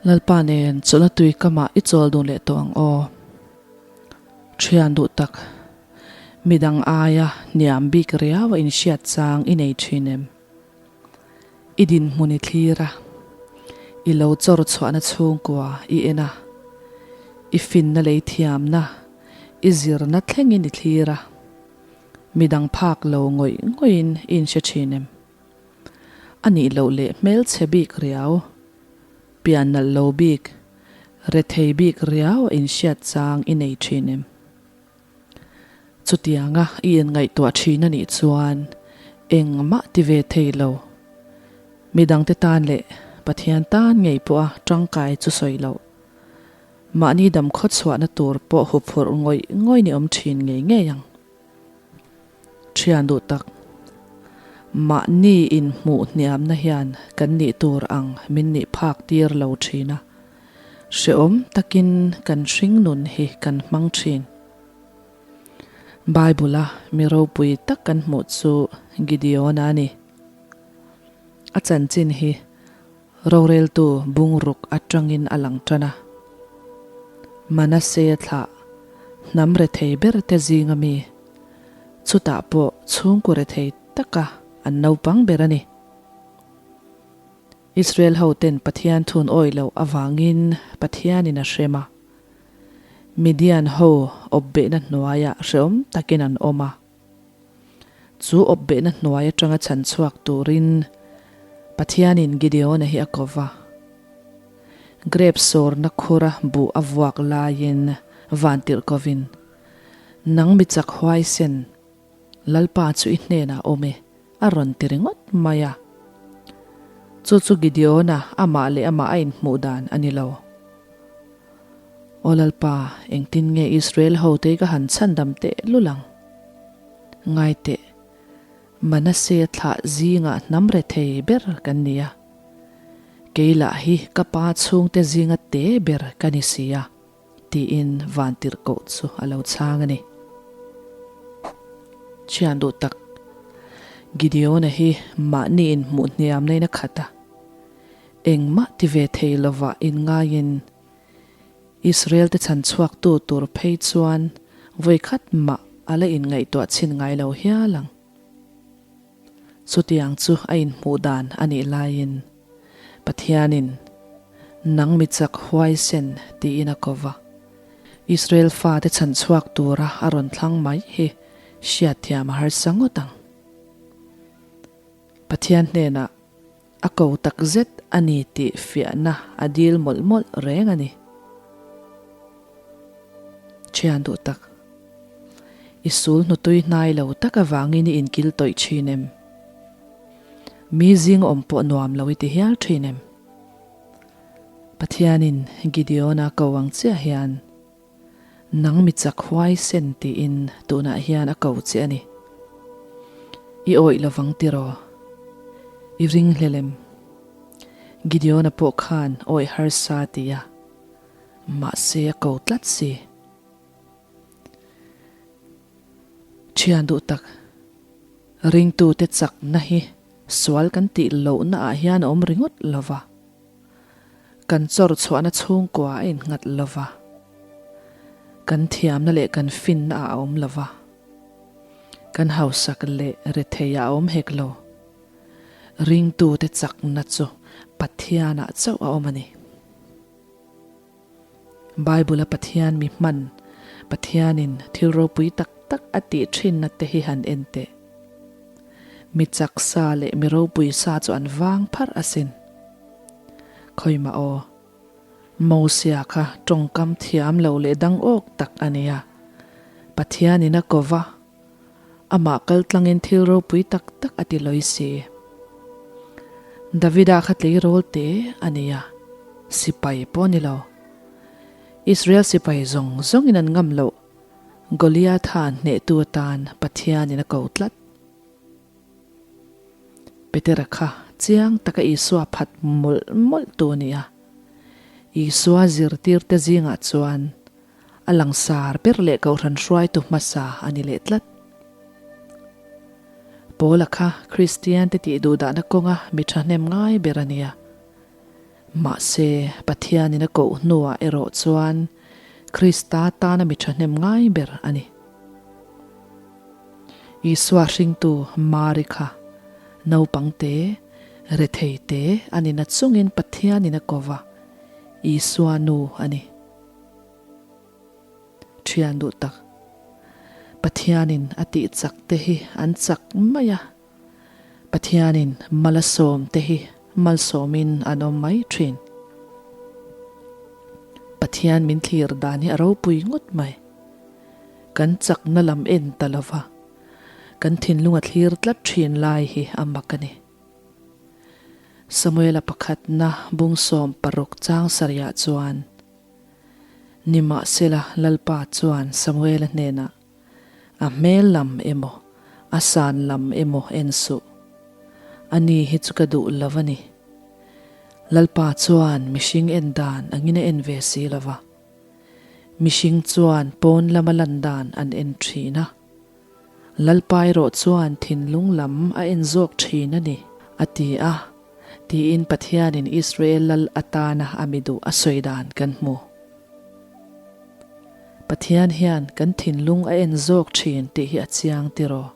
Lalpa nen chawlhna tui kamah i chawl dun leh tawh ang aw. Thian duh tak, midang aia hniam bik riau a inhriat chang i nei thin em? I dinhmun i thlir a, i lo chawr chhuahna chhungkua i en a, i finna lei thiamna, i zirna thlengin i thlir a, midang phak lo ngawih ngawihin i inhre thin em? A nih loh leh hmelchhe bik riau, pian nalh lo bik, rethei bik riau a inhriat chang i nei thin em? Chutianga i inngaihtuah thin a nih chuan engmah ti ve thei lo. Midangte tan leh Pathian tan ngei pawha tangkai chu sawi loh. Mahni dam khawchhuahna tur pawh huphurh ngawih ngawih ni awm thin ngei ngei ang. Thian duh tak, mahni inhmuh hniamna hian kan nih tur ang min nih phak tir lo thin a. Hrehawm takin kan hringnun hi kan hmang thin. Bible-a mi ropui tak kan hmuh chu Gideon-a a ni. A chanchin hi roreltu bungruk atangin a lang tan a. Manasseh-a thlah hnam rethei berte zinga mi, chutah pawh chhungkaw rethei taka an naupang ber a ni. Israel hoten Pathian thun awih loh avangin Pathianin a hrem a. Midian ho awpbehna hnuaiah hrehawm takin an awm a. Chu awpbehna hnuai atanga chhan chhuak turin Pathianin Gideona hi a ko va. Grep sawrna khura buh a vuak laiin vantirh kovin, Nang mi chak huaisen, Lalpa chu i hnenah awm e, a rawn ti ringawt mai a. Chu chu Gideona amah leh amah a inhmuh dan a ni lo. Aw Lalpa, engtin nge Israel hote ka han chhandam teh lul ang? Ngai teh, Manasseh thlah zingah hnam rethei ber kan ni a. Kei lah hi ka pa chhungte zinga te ber ka ni si a. Tiin vantirhkoh chu a lo chhang a ni. Thian duh tak, Gideona hi mahni inhmuh hniam nain a khat a, engmah ti ve thei lovah inngaiin Israel-te chhan chhuaktu tur phei chuan vawikhat mah a la inngaihtuah chhin ngai lo hial ang. Chutiang chu a inhmuh dan a nih laiin Pathianin, Nang mi chak huaisen tiin a ko va. Israel fate chhan chhuak tura a rawn thlang mai hi hriatthiam a harsa ngawt ang. Pathian hnenah a ko takzet a ni tih fiahna a dil mawlh mawlh reng a ni. Thian duh tak, i sul hnutui hnai lo tak avangin i inkil tawih thin em? Mi zing awm pawh nuam lo i ti hial thin em? Pathianin Gideona ko ang chiah hian, Nang mi chak huaisen tiin tunah hian a ko che a ni. I awih lovang tiraw? I ringhlel em? Gideona pawh khan awih harsa ti a. Mahse a ko tlat si. Thian duh tak, ringtute chakna hi sual kan tih lohna ah hian a awm ringawt lo va. Kan chawr chhuahna chhungkua a innghat lo va. Kan thiamna leh kan finna ah a awm lo va. Kan hausak leh rethei ah a awm hek lo. Ringtute chakna chu Pathianah chauh a awm a ni. Bible-a Pathian mi hman, Pathianin thil ropui tak tak a tih thinna te hi han en teh. Mi chak sa leh mi ropui sa chu an vang pharh asin. Khawimah aw, Mosia kha tawngkam thiam lo leh dang awk tak a nia. Pathianin a ko va, amah kaltlangin thil ropui tak tak a ti lawi si. Davida kha tleirawl te a ni a, sipai pawh a ni lo. Israel sipai zawng zawngin an ngam loh Goliatha hnehtu atan Pathianin a ko tlat. Petera kha chiang taka Isua phat mawlh mawlhtu a ni a, Isua zirtirte zingah chuan A langsar ber leh Kohhran hruaitu hmasa a ni leh tlat. Paula kha Kristiante tih duhdahna kawnga mi thahnem ngai ber a nia. Mahse, Pathianin a koh hnuah erawh chuan Krista tana mi thahnem ngai ber a ni. Isua hringtu Mari kha naupang te, rethei te a ni na chungin Pathianin a ko va, Isua nu a ni. Thian duh tak, Pathianin a tih chak te hi an chak mai a, Pathianin mal a sawm te hi malsawmin an awm mai thin. Pathian min thlir dan hi a ropui ngawt mai. Kan chakna lam en ta lova, kan thinlung a thlir tlat thin lai hi a mak a ni. Samuela pakhatna bungsawm paruk chang sarihah chuan, Nimahsela Lalpa chuan Samuela hnenah, A hmel lam emaw, a san lam emaw en suh. Ani hi chu ka duh lo a ni. Lalpa chuan mihring en dan angin a en ve si lo va. Mihring chuan pawn lama lan dan an en thin a. Lalpa erawh chuan thinlung lam a en zawk thin a ni, a ti a, tiin Pathianin Israel lal atana a mi duh a sawi dan kan hmu. Pathian hian kan thinlung a en zawk thin tih hi a chiang tiraw?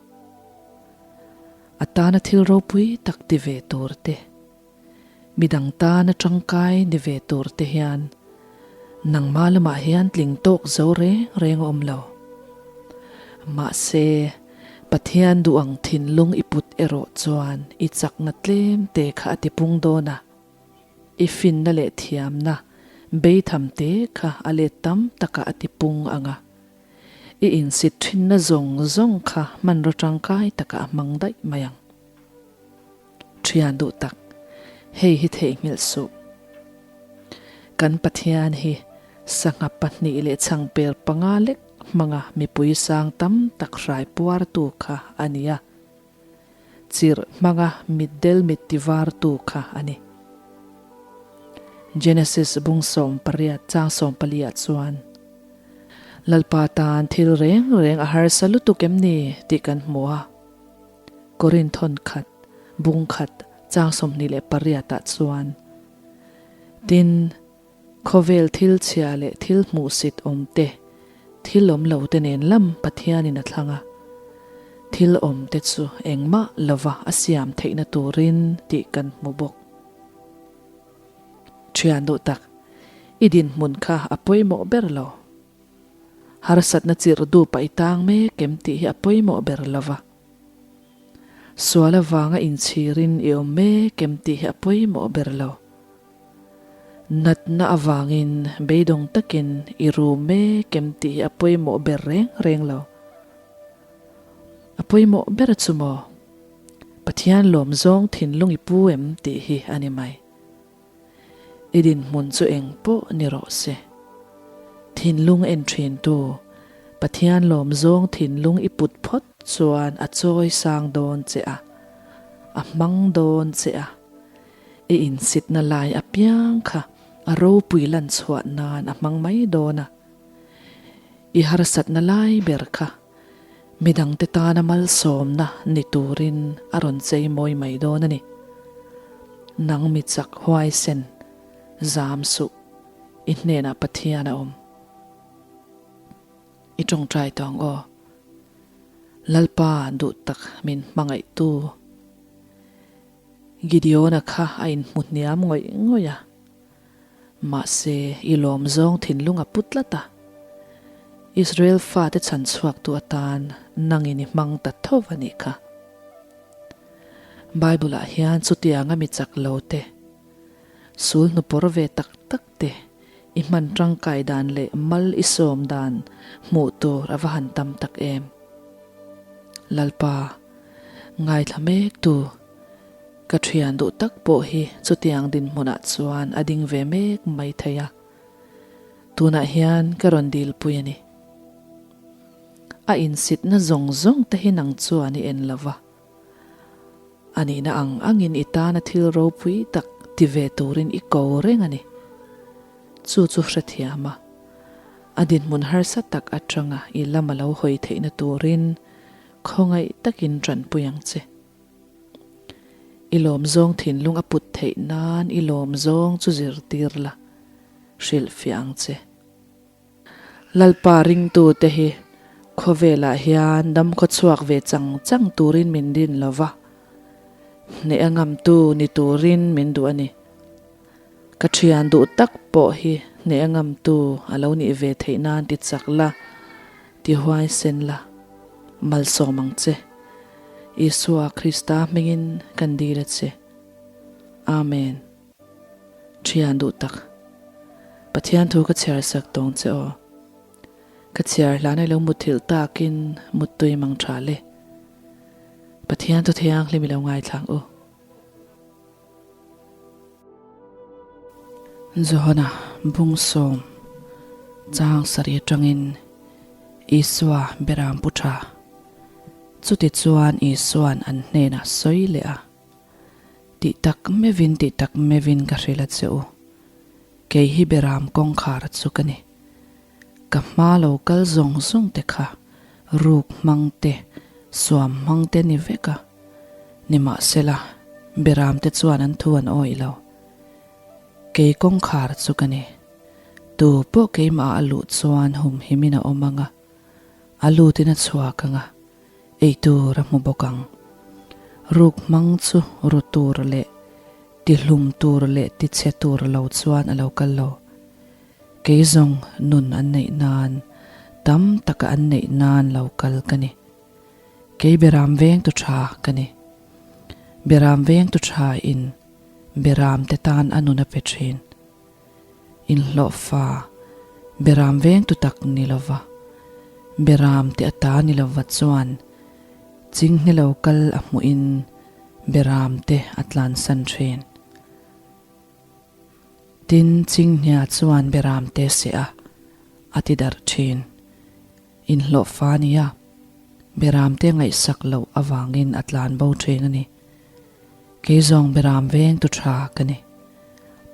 A tana thil ropui tak ti ve tur te, midang tana tangkai ni ve tur te hian nangmah lamah hian tling tawk zo reng reng a awm lo. Mahse, Pathian duh ang thinlung i put erawh chuan i chakna tlem te kha a tipung dawn a. I finna leh thiamna beitham te kha a let tam takah a ti pung ang a, i insit thinna zawng zawng kha hmanraw tangkai takah a hmang daih mai ang. Thian duh tak, hei hi theihnghilh suh. Kan Pathian hi sangha pahnih leh chhangper panga lek hmanga mipui sang tam tak hrai puartu kha a ni a. Chirh hmanga mitdel mit tivartu kha a ni. Genesis bung 18 chang 14 ah chuan, Lalpa tan thil reng reng a harsa lutuk em ni tih kan hmu a. Korinthon khat, bung khat chang 28 ah chuan, Tin, Khawvel thil chhia leh thil hmuhsit awm te, thil awm lo te nen lam Pathianin a thlang a. Thil awm te chu engmah lova a siam theihna turin tih kan hmu bawk. Thian duh tak, i dinhmun kha a pawimawh ber lo. Harsatna chirh dupa i tang mek em tih hi a pawimawh ber lova. Sual avanga inchhirin i awm mek em tih hi a pawimawh ber lo. Natna avangin beidawng takin i ru mek em tih hi a pawimawh ber reng reng lo. A pawimawh ber chu maw? Pathian lawm zawng thinlung i pu em tih hi a ni mai. I dinhmun chu eng pawh ni rawh se. Thinlung en thintu Pathian lawm zawng thinlung i put phawt chuan a chawi sang dawn che a, a hmang dawn che a. I insitna lai apiang kha a ropui lan chhuah nan a hmang mai dawn a. I harsatna lai ber kha midangte tana malsawmna ni turin a rawn chei mawi mai dawn a ni. Nang mi chak huaisen, zam suh, i hnenah Pathian a awm. I tawngtai tawh ang aw. Lalpa duh tak min hmangaihtu. Gideona kha a inhmu hniam ngawih ngawih a, mahse i lawm zawng thinlung a pu tlat a. Israel fate chhan chhuaktu atan nangin i hmang ta tho a nih kha. Bible-ah hian chutianga mi chak lo te, sul hnupawr ve tak tak te i hman tangkai dan leh mal i sawm dan hmuh tur a va han tam tak em. Lalpa, ngaithla mek tu, ka thian duh tak pawh hi chutiang dinhmunah chuan a ding ve mek mai thei a, tunah hian ka rawn dilpui a ni. A insitna zawng zawng te hi nang chuan i en lo va, a nihna ang angin i tana thil ropui tak ti ve turin i ko reng a ni. Chu chu hrethiam a, a dinhmun harsa tak atanga i lam a lo hawi theihna turin khawngaih takin tanpui ang che. I lawmzawng thinlung a put theih nan i lawmzawng chu zirtir la, hrilhfiah ang che. Lalpa ringtute hi khawvelah hian dam khawchhuak ve chang chang turin min din lo va, hneh a ngamtu ni turin min duh a ni. Ka thian duh tak pawh hi hneh a ngamtu a lo nih ve theih nan ti chak la, ti huaisen la, malsawm ang che. Isua Krista hmingin kan dil a che. Amen. Thian duh tak. Pathian thu ka chhiar sak tawng che aw. Ka chhiar hlan ai lo muthilh takin muttui mang tha le. Pathian thu thianghlim i lo ngaithlang u. Johana bungsawm chang sarih atangin Isua beram pu tha. Chutichuan Isuan an hnenah sawi leh a, Tih tak meuhin tih tak meuhin ka hrilh a che u, kei hi beram kawngkhar chu ka ni. Ka hma lo kal zawng zawng te kha ruk hmang te, suam hmang te ni vek a. Nimahsela, beramte chuan an thu an awih lo. Kei kawngkhar chu ka ni. Tu pawh keimah a luh chuan humhimin a awm ang a, a lutin a chhuak ang a, ei tur a hmu bawk ang. Ruk hmang chu ru tur leh tihlum tur leh tichhe tur lo chuan a lo kal lo. Kei zawng nun an neih nan, tam taka an neih nan lo kal ka ni. Kei Beram vengtu tha ka ni. Beram vengtu tha in Beram te tan a nun a pe thin. Inhlawhfa Beram vengtu tak ni lova, Beram te ata ni lova chuan chinghne lo kal a hmuh in Beram te a tlansan thin. Tin, chinghnia chuan Beram te seh a, a ti darh thin. Inhlawhfa a ni a, Beramte ngaihsak loh avangin a tlan bo thin a ni. Kei zawng Beram veng tu tha ka ni.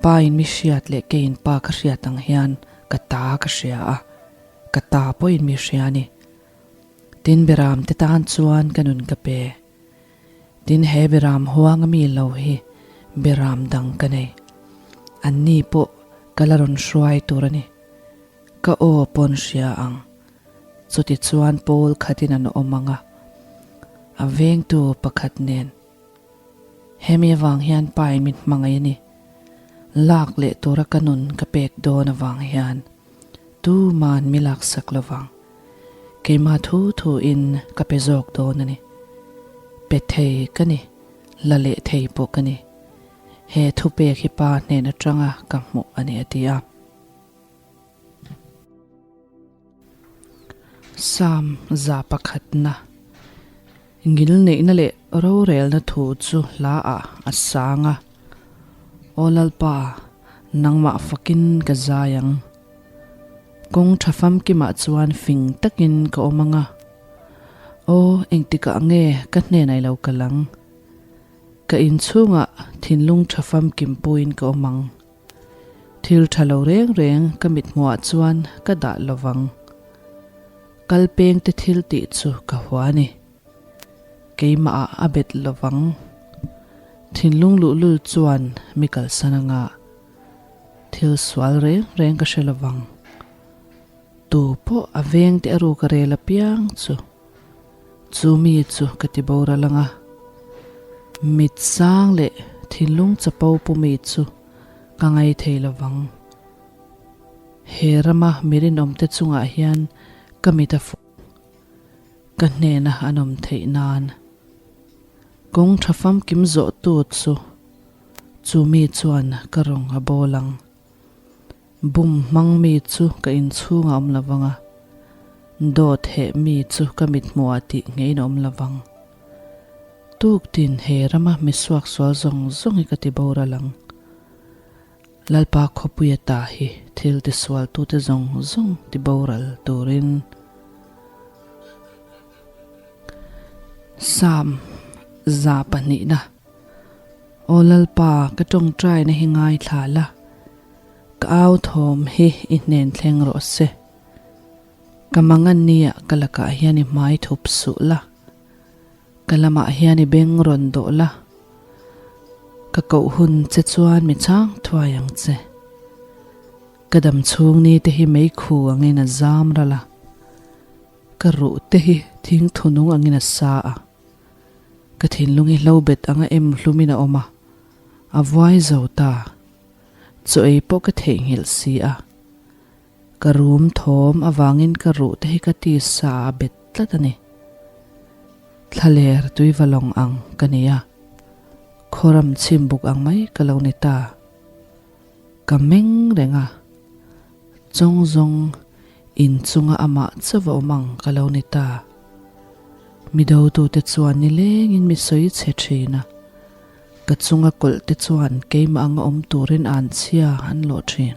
Pa in mi hriat leh keiin pa ka hriat ang hian ka ta ka hria a, ka ta pawhin mi hria a ni. Tin Beramte tan chuan ka nun ka pe. Tin he Beram huanga mi lo hi Beram dang ka nei. Anni pawh ka la rawn hruai tur a ni. Ka aw pawn hria ang. Chuti chuan pawl khatin an awm ang a, a vengtu pakhat nen. Hemi avang hian pai min hmangaih a ni. Lak leh tura ka nun ka pek dawn avang hian tuman mi laksak lovang. Keimah thu thuin ka pe zawk dawn a ni. Pe thei ka ni, la leh thei pawh ka ni. He thupek hi pa hnen atanga ka hmuh a ni a ti a. Psalm 100na Ngilneihna leh rorelna thu chu hla ah a sang a, Aw Lalpa, nangmah fakin ka zai ang. Kawng tha famkimah chuan fing takin ka awm ang a, Aw, engtikah nge ka hnenah i lo kal ang? Ka inchhungah thinlung tha famkim puiin ka awm ang. Thil tha lo reng reng ka mithmuhah chuan ka dah lo vang. Kal peng te thil tih chu ka hua a ni. Keimah ah a bet lo vang. Thinlung luhlul chuan mi kalsan anga thil sual reng reng ka hre lo vang. Tu pawh a veng te a ruk a rel apiang chu chu mi chu ka ti boral anga mit sang leh thinlung chapo pu mi chu ka ngai thei lo vang. He rama mi rinawmte chungah hian ka mit a fuh, ka hnena an awm theih nan. Kawng tha famkim zawhtu chu chu mi chuan ka rawng a bawl ang. Bum hmang mi chu ka inchhungah awm lo vang a, dawt heh mi chu ka mithmuhah tih ngeiin a awm lo vang. Tuktin he rama misuak sual zawng zawng hi ka ti boral ang. Lalpa khawpuia ta hi thil tisualtute zawng zawng ti boral turin. Psalm 200 na. Aw Lalpa, ka tawngtaina hi ngaithla la, ka au thawm hi i hnen thleng rawh se. Ka mangan nia ka lakah hian i hmai thup suh la, ka lamah hian i beng rawn dawh la. Ka koh hun che chuan mi chhang thuai ang che. Ka dam chhung ni te hi meikhu angin a zam ral a, ka ruh te hi thing thunung angin a sa a. Ka thinlung hi hlo bet anga em hlumin a awm a, a vuai zo ta. Chaw ei pawh ka theihnghilh si a. Ka rum thawm avangin ka ruh te hi ka tisa ah a bet tlat a ni. Thlaler tuiva lawng ang ka ni a, khawram chhim buk ang mai ka lo ni ta. Ka meng reng a, chawng zawng in chunga amah chauh a awm ang ka lo ni ta. Mi dotute chuan nilengin mi sawi chhe thin a, ka chunga kawlh te chuan keimah anga awm turin anchhia an lawh thin.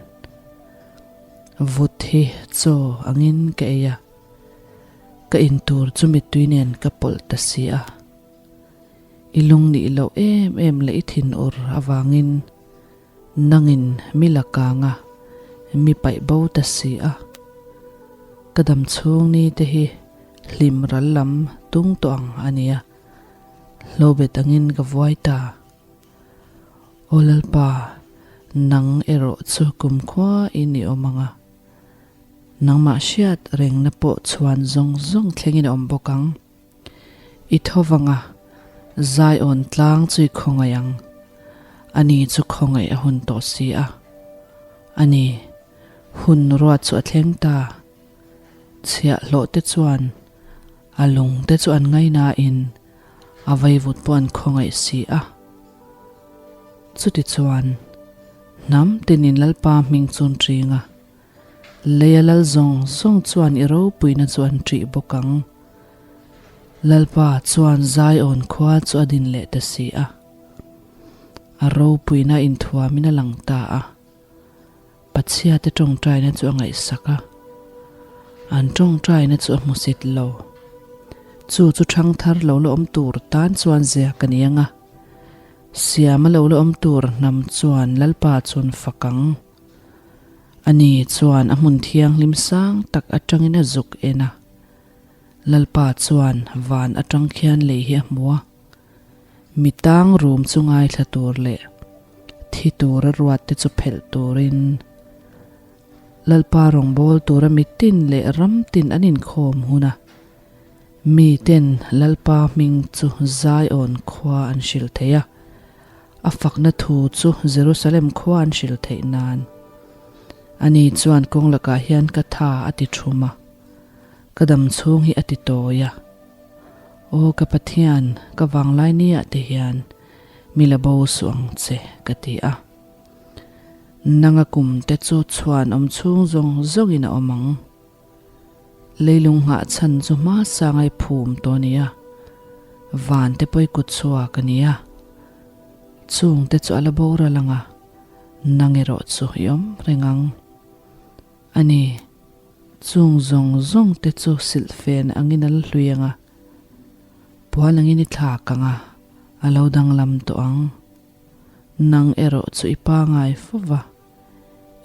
Vut hi chaw angin ka ei a, ka in tur chu mittui nen ka pawlh ta si a. I lung nih loh em em leh i thinur avangin nangin mi la kang a, mi paih bo ta si a. Ka dam chhung ni te hi hlim ral lam tung tawh ang a nia, hlobet angin ka vuai ta. Aw Lalpa, nang erawh chu kumkhua in i awm ang a, nangmah hriat rengna pawh chhuan zawng zawng thlengin a awm bawk ang. I tho vang a, Zion tlang chu i khawngaih ang. Ani chu khawngaih a hun tawh si a. Ani, hun ruat chu a thleng ta. Chhiahhlawh te chuan a lung te chu an ngainain a vaivut pawh an khawngaih si a. Chutichuan, hnam tinin Lalpa hming chu an ṭing a, leia lal zawng zawng chuan i ropuina chu an ṭih bawk ang. Lalpa chuan Zion khua chu a din leh ta si a, a ropuina inthuamin a lang ta a. Pathiate tawngtaina chu a ngaihsak a, an tawngtaina chu a hmusit lo. Chu chu thangthar lo la awm tur tan chuan ziak a ni ang a, siama lo la awm tur hnam chuan Lalpa chuan fak ang. Ani chuan a hmun thianghlim sang tak atangin a zuk en a, Lalpa chuan van atang khian lei hi a hmu a. Mi tang rum chu ngaithla tur leh thi tura ruat te chu phelh turin Lalpa rawngbâwl tura mitin leh ram tin an inkhâwm hun a, miten Lalpa hming chu Zion khua an hrilh thei a, a fakna thu chu Jerusalem khua an hrilh theih nân. Ani chuan kawng lakah hian ka tha a ti thum a, ka dam chhûng hi a ti tawi a. Aw ka Pathian, ka vanglai niah te hian mi la bo suh ang che, ka ti a. Nanga kum te chu chhuan awm chhung zawng zawngin a awm ang. Leilung nghah chhan chu hma sangai phum tawh a ni a, van te pawi kut chhuak a ni a. Chung te chu a la boral ang a, nang erawh chu i awm reng ang. A ni. Chung zawng zawng te chu silhfen angin a la hlui ang a, puan angin i thlak ang a, a lo danglam tawh ang. Nang erawh chu i pangai fo va,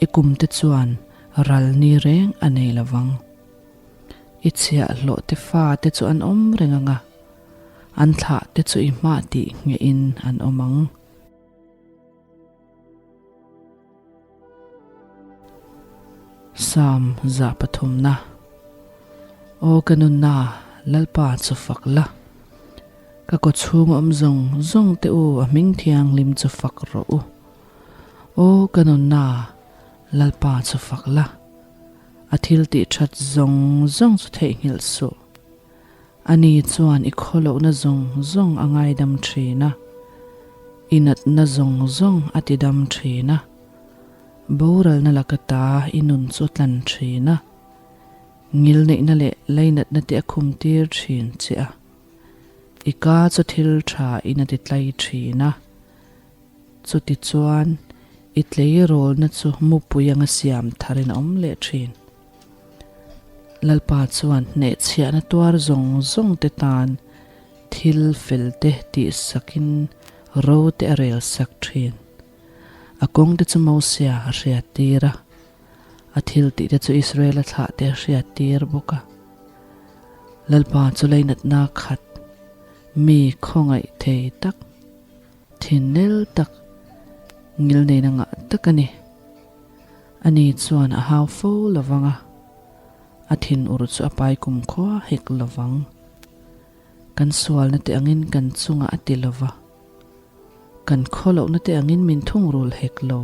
i kum te chuan ral ni reng a nei lo vang. I chhiahhlawh te fa te chu an awm reng ang a, an thlah te chu i hmah tih nghehin an awm ang. Psalm 3 na. Aw ka nunna, Lalpa chu fak la. Ka kawchhung awm zawng zawng te u a hming thianghlim chu fak rawh u. Aw ka nunna, Lalpa chu fak la. A thil tih that zawng zawng chu theihnghilh suh. Ani chuan i khawlohna zawng zawng a ngaidam thin a, i natna zawng zawng a tidam thin a, boralna laka ta i nun chu a tlan thin a, ngilneihna leh lainatna te a khumtir thin che a, i ka chu thil tha in a titlai thin a, chutichuan i tleirawlna chu mupui anga siam tharin a awm leh thin. Lalpa chuan hnehchhiahna tuar zawng zawng te tan thil fel te tih sakin ro te a rel sak thin. A kawng te chu Mosia a hriat tir a, a thil tih te chu Israela thlah te a hriat tir bawk a. Lalpa chu leinatna khat mi khawngaih thei tak. Thinnel tak, ngilneina ngah tak a ni. Ani chuan a hau fo lo vang a, a thinur chu a pai kumkhua hek lo vang. Kan sualna te angin kan chungah a ti lo va, kan khawlohna te angin min thungrul hek lo.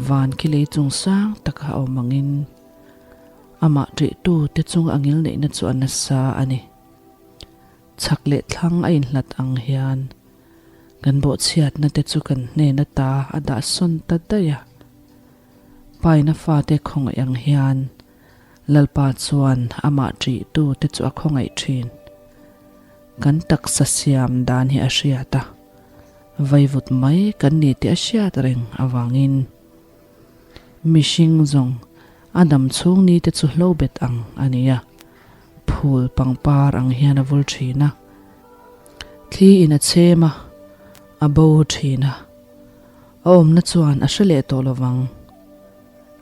Van khi lei chung sang taka a awm angin amah ṭihtu te chunga a ngilneihna chu a nasa a ni. Chhak leh thlang a inhlat ang hian kan bawhchhiatna te chu kan hnen ata a dah sawn ta daih a. Paina fate khawngaih ang hian Lalpa chuan amah ṭihtu te chu a khawngaih ṭhin. Kan taksa siam dan hi a hriat a, vaivut mai kan ni tih a hriat reng avangin mihring zawng a dam chhung ni te chu hlo bet ang a ni a, phul pangpar ang hian a vul ṭhin a, thli in a chhem a, a bo ṭhin a, a awmna chuan a hre leh tawh lovang.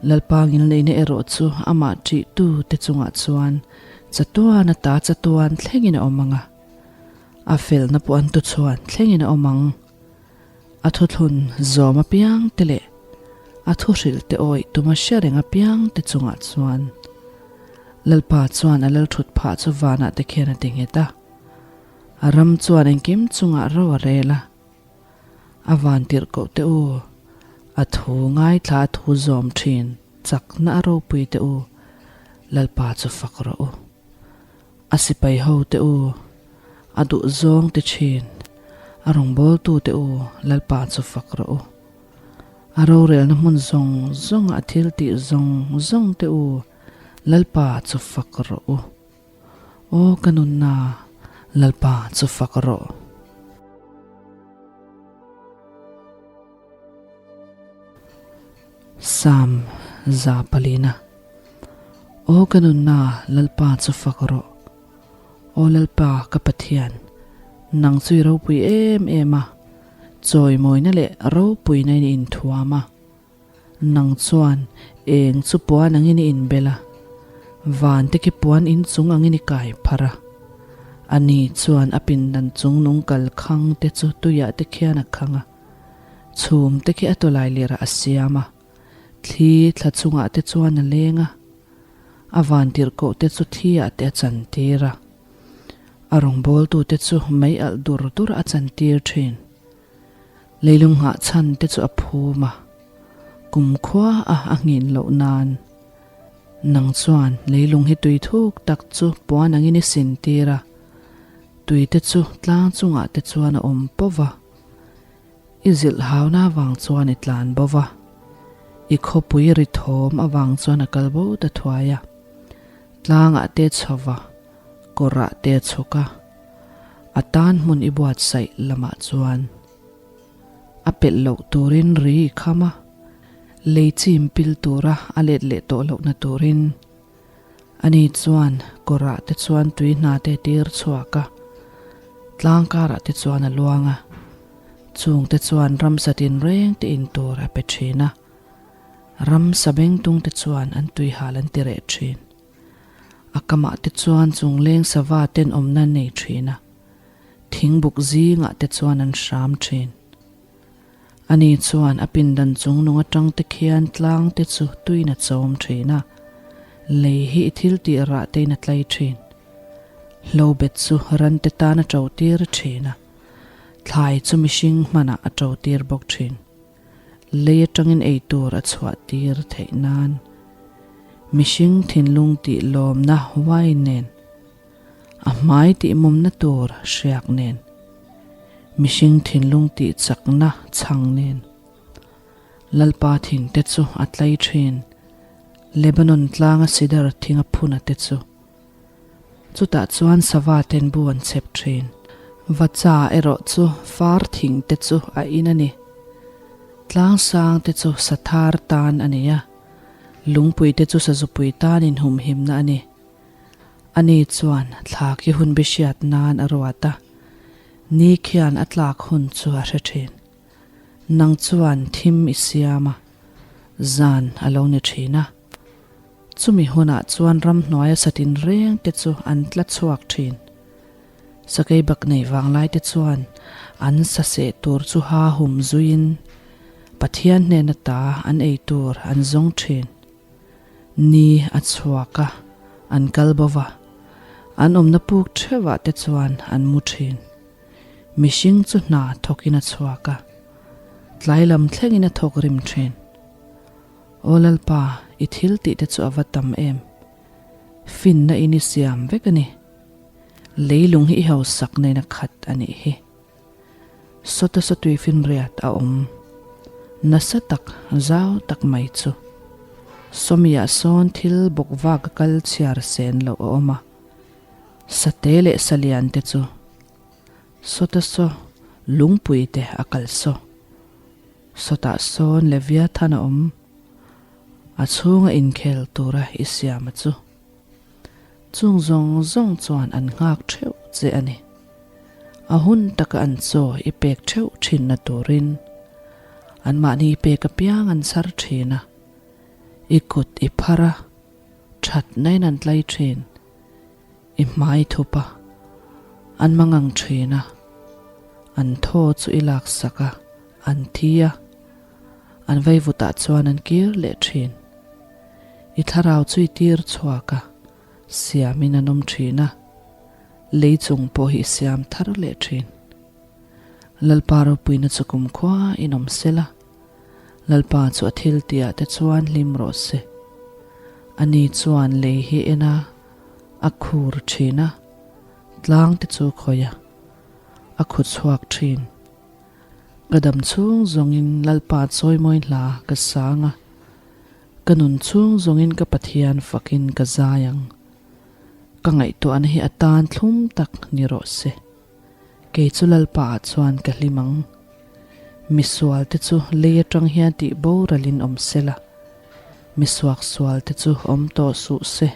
Lalpa ngilneihna erawh chu amah ṭihtu te chungah chuan chatuan ata chatuan thlengin a awm ang a, a felna pawh an tuchhuan thlengin a awm ang. A thuthlun zawm apiang te leh a thuhrilh te awih tuma hre reng apiang te chungah chuan Lalpa chuan a lalthut phah chu vanah te khian a ti nghet a, a ram chuan engkim chungah ro a rel a. A van tirhkoh te u, a thu ngaithla a thu zawm thin chakna a ropui te u, Lalpa chu fak rawh u. A sipai ho te u, a duh zawng ti thin, a rawngbawltu te u, Lalpa chu fak rawh u. A rorelna hmun zawng zawnga a thil tih zawng zawng te u, Lalpa chu fak rawh u. Aw ka nunna, Lalpa chu fak rawh. Psalm 400. Aw ka nunna, Lalpa chu fak rawh. Aw Lalpa ka Pathian, nang chu i ropui em em a, chawimawina leh ropuina in i inthuam a. Nang chuan eng chu puan angin i inbel a, van te khi puan inchung angin i kai phar a. Ani chuan a pindan chung nung kal khang te chu tuiah te khian a khang a, chhum te khi a tawlai lirah a siam a, thli thla chungah te chuan a leng a, a van tirhkoh te chu thiah te a chantir a, a rawngbawltute chu mei alh dur dur a chantir thin. Leilung nghah chhan te chu a phum a, kumkhua a a nghin loh nan. Nang chuan leilung hi tui thuk tak chu puan angin i sin tir a, tui te chu tlang chungah te chuan a awm pawh va. I zilh hauna avang chuan i tlan bo va, i khawpui ri thawm avang chuan a kal bo ta thuai a. Tlangah te chho va, kawrah te chhuk a. A tan hmun i buatsaih lamah chuan a pelh loh turin ri i kham a, lei chim pil tura a let leh tawh lohna turin. Ani chuan kawrah te chuan tui hna te tir chhuak a, tlang karah te chuan a luang a, chung te chuan ramsa tinreng te in tur a pe thin a, ramsa bengtung te chuan an tuihal an ti reh thin. A kamah te chuan chungleng sava ten awmna an nei thin a, thingbuk zingah te chuan an hram thin. Ani chuan a pindan chungnung atang te khian tlang te chu tuin a chawm thin a, lei hi i thil tih rah tein a tlai thin. Hlobet chu ran te tan a to tir thin a, thlai chu mihring hmanah a to tir bawk thin. Lei atangin ei tur a chhuah tir theih nan mihring thinlung tih lawmna wine nen, a hmai tih mawmna tur hriak nen, mihring thinlung tih chakna chhang nen Lalpa thing te chu a tlai thin, Lebanon tlanga sidar thing a phun a te chu. Chutah chuan sava ten bu an chhep thin. Vacha erawh chu far thing te chu a in a ni. Tlang sang te chu sathar tan a ni a, lungpui te chu sazupui tan inhumhimna a ni. Ani chuan thla khi hun bi hriat nan a ruat a, ni khian a tlak hun chu a hre thin. Nang chuan thim i siam a, zan a lo ni thin a. Chumi hunah chuan ramhnuaia satin reng te chu an tla chhuak thin. Sakei bak nei vanglai te chuan an sa seh tur chu ha hum zuiin Pathian hnena ta an ei tur an zawng thin. Ni a chhuak a, an kal bo va, an awmna puk theuhah te chuan an mu thin. Mihring chu hna thawkin a chhuak a, tlai lam thlengin a thawk rim thin. Aw Lalpa, i thil tih te chu a va tam em! Finna in i siam vek a ni. Leilung hi i hausak nen a khat a nih hi. Sawta sawtui finriat a awm nasa tak zau tak mai chu. Sawmiah sawn thil bawk vak a kal chhiar sen loh a awm a, sate leh salian te chu sawta saw lungpui te a kal saw. Sawtah sawn Leviathan a awm, a chhunga inkhel tura i siam a chu. Chung zawng zawng chuan an nghak theuh che a ni. A hun taka an chaw i pek theuh thinna turin anmahni pek apiang an chhar thin a, i kut i phar a, thatnain an tlai thin, i hmai thup a, an mangang thin a, an thaw chu i laksak a, an thi a, an vaivutah chuan an kir leh thin. I thlarau chu i tir chhuak a, siamin an awm thin a, lei chung pawh hi i siam thar leh thin. Lalpa ropuina chu kumkhua in awm sel a, Lalpa chu a thil tihah te chuan hlim rawh se. Ani chuan lei hi en a, a khur thin a, tlang te chu khawih a, a khu chhuak thin. Ka dam chhung zawngin Lalpa chawimawi hla ka sang a, ka nun chhung zawngin ka Pathian fakin ka zai ang. Ka ngaihtuahna hi a tan thlum tak ni rawh se. Kei chu Lalpa ah chuan ka hlim ang. Misual te chu lei atang hian tih boralin awm se la, misuaksual te chu awm tawh suh se.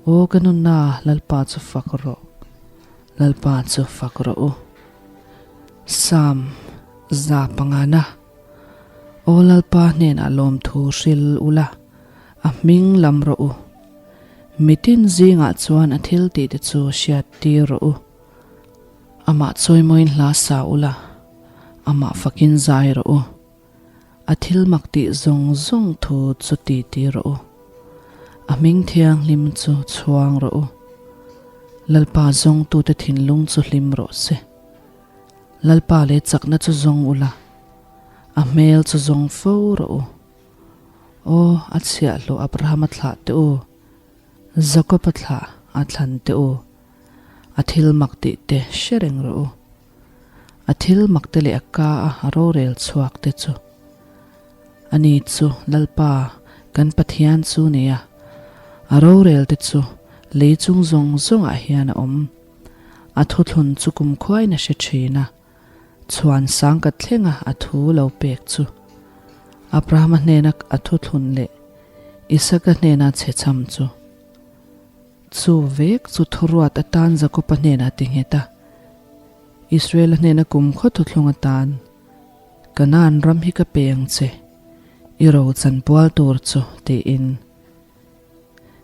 Aw ka nunna Lalpa chu fak rawh, Lalpa chu fak rawh u. Psalm 500 Aw Lalpa hnenah lawmthu hril ula, a hming lam rawh u. Mitin zingah chuan a thil tih te chu hriat tir rawh u. Amah chawimawiin hla sa ula, amah fakin zai rawh u. A thil mak tih zawng zawng thu chu ti ti rawh u. A hming thianghlim chu chhuang rawh u. Lalpa zawngtute thinlung chu hlim rawh se. Lalpa leh chakna chu zawng ula, a hmel chu zawng fo rawh u. Aw, a chhiahhlawh Abrahama thlah teh u, Jakob-a thlah a thlan teh u, a thil mak tih te hre reng rawh u. A thil mak te leh a ka a rorel chhuak te chu. Ani chu Lalpa kan Pathian chu nia, a rorel te chu lei chung zawng zawngah hian a awm. A thuthlun chu kumkhuain a hre thin a, chhuan sang ka thlenga a thu lo pek chu. Abrahama hnena a thuthlun leh Isaka hnena chhechham chu. Chu vek chu thuruat atan Jakoba hnenah ti nghet a, Israela hnena kumkhaw thuthlung atan, Kanaan ram hi ka pe ang che, i ro chanpual tur chu, tiin.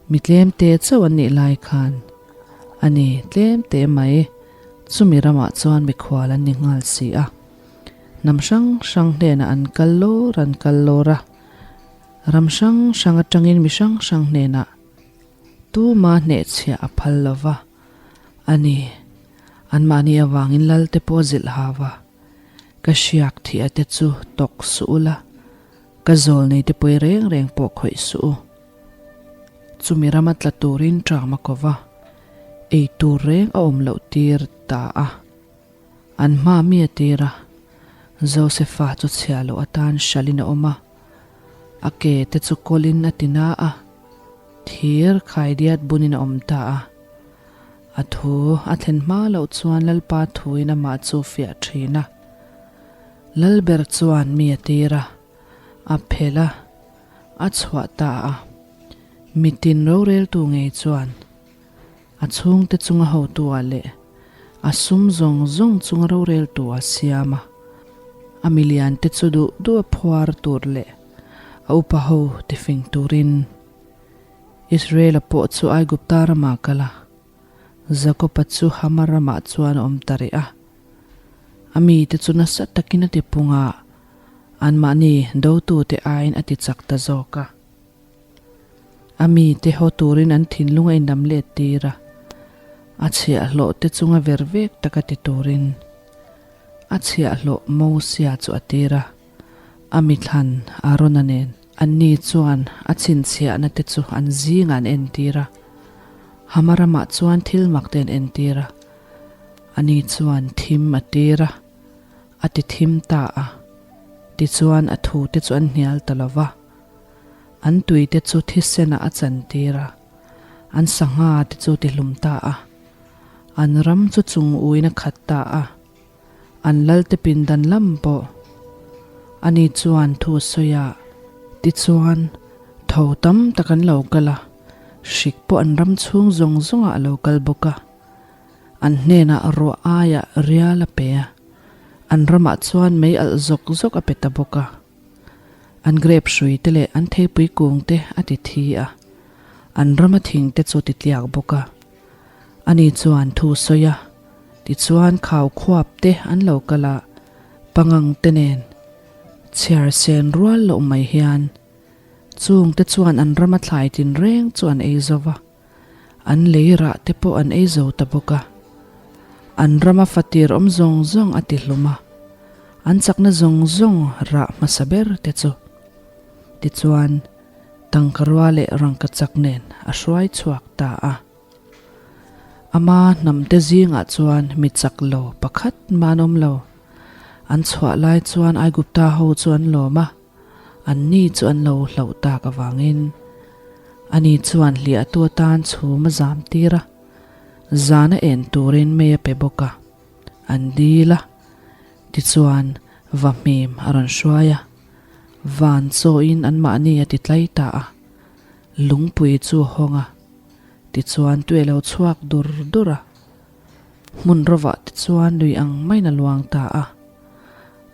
Mi tlemte chauh an nih lai khan a ni tlemte mai, chumi ramah chuan mikhual an ni nghal si a. Hnam hrang hrang hnenah an kal lawr an kal lawr a, ram hrang hrang atangin mi hrang hrang hnenah tuma hnehchhiah a phal lo va, a ni, anmahni avangin Lalte pawh zilh hau va, ka hriak thih a te chu tawk suh ula, Ka zawl nei te pawi reng reng pawh khawih suh u. Chumi rama tla turin ṭam a ko va, ei tur reng a awm loh tir ta a. An hma mi a tir a, Josefa chu chhia loh atan hralhin a awm a, a ke te chu kawlin a ti na a, thir khaidiat bunin a awm ta a. A thu a thlen hma loh chuan Lalpa thuin amah chu fiah ṭhin a. Lalber chuan mi a tir a, a phelh a, a chhuah ta a. Mitin roreltu ngei chuan a chhungte chunga hotu-ah leh a sum zawng zawng chunga roreltu a siam a. A miliante chu duh duh a phuar tur leh a upa ho tifing turin Israel-a pawh chu Aigupta ramah a kal a. Jakoba chu Hama ramah chuan a awm ta rih a. A mite chu nasa takin a ti pung a, anmahni dotute aiin a ti chak ta zawk a. A mite haw turin an thinlung a inlam let tir a, a chhiahhlawh te chunga ver vek taka ti turin a chhiahhlawh Mosia chu a tir a, a mithlan Arona nen. Anni chuan a chhinchhiahna te chu an zingah an entir a, Hama ramah chuan thil mak te an entir a, ani chuan thim a tir a, a ti thim ta a, tichuan a thute chu an hnial ta lo va. An tuite chu thisenah a chantir a, an sangha te chu tihlum ta a. An ram chu chung uin a khat ta a, an lalte pindan lam pawh. Ani chuan thu a sawi a, tichuan tho tam tak an lo kal a, hrik pawh an ram chhung zawng zawngah a lo kal bawk a. An hnenah ruah aiah rial a pe a, an ramah chuan mei alh zawk zawk a pe ta bawk a. An grape hrui te leh an theipui kung te a ti thi a, an rama thing te chu ti tliak bawk a. Ani chuan thu sawi a, tichuan khau khuap te an lo kal a, pangang te nen chhiar sen rual loh mai hian chung te chuan an rama thlai tinreng chu an ei zo va. An lei rah te pawh an ei zo ta bawk a. An rama fatir awm zawng zawng a ti hlum a, an chakna zawng zawng rah hmasa ber te chu. Tichuan, tangkarua leh rangkachak nen a hruai chhuak ta a. Ama hnamte zingah chuan mi chak lo pakhat mah an awm lo. An chhuah lai chuan Aigupta ho chu an lawm a. Anni chu an lo hlauh tak avangin ani chuan hliahtu atan chhum a zam tir a, zan a en turin mei a pe bawk a, an dil a, tichuan vahmim a rawn hruai a, van chawin anmahni a ti tlai ta a, lungpui chu a hawng a, tichuan tui a lo chhuak dur dur a. Hmun rovah te chuan lui ang maiin a luang ta a,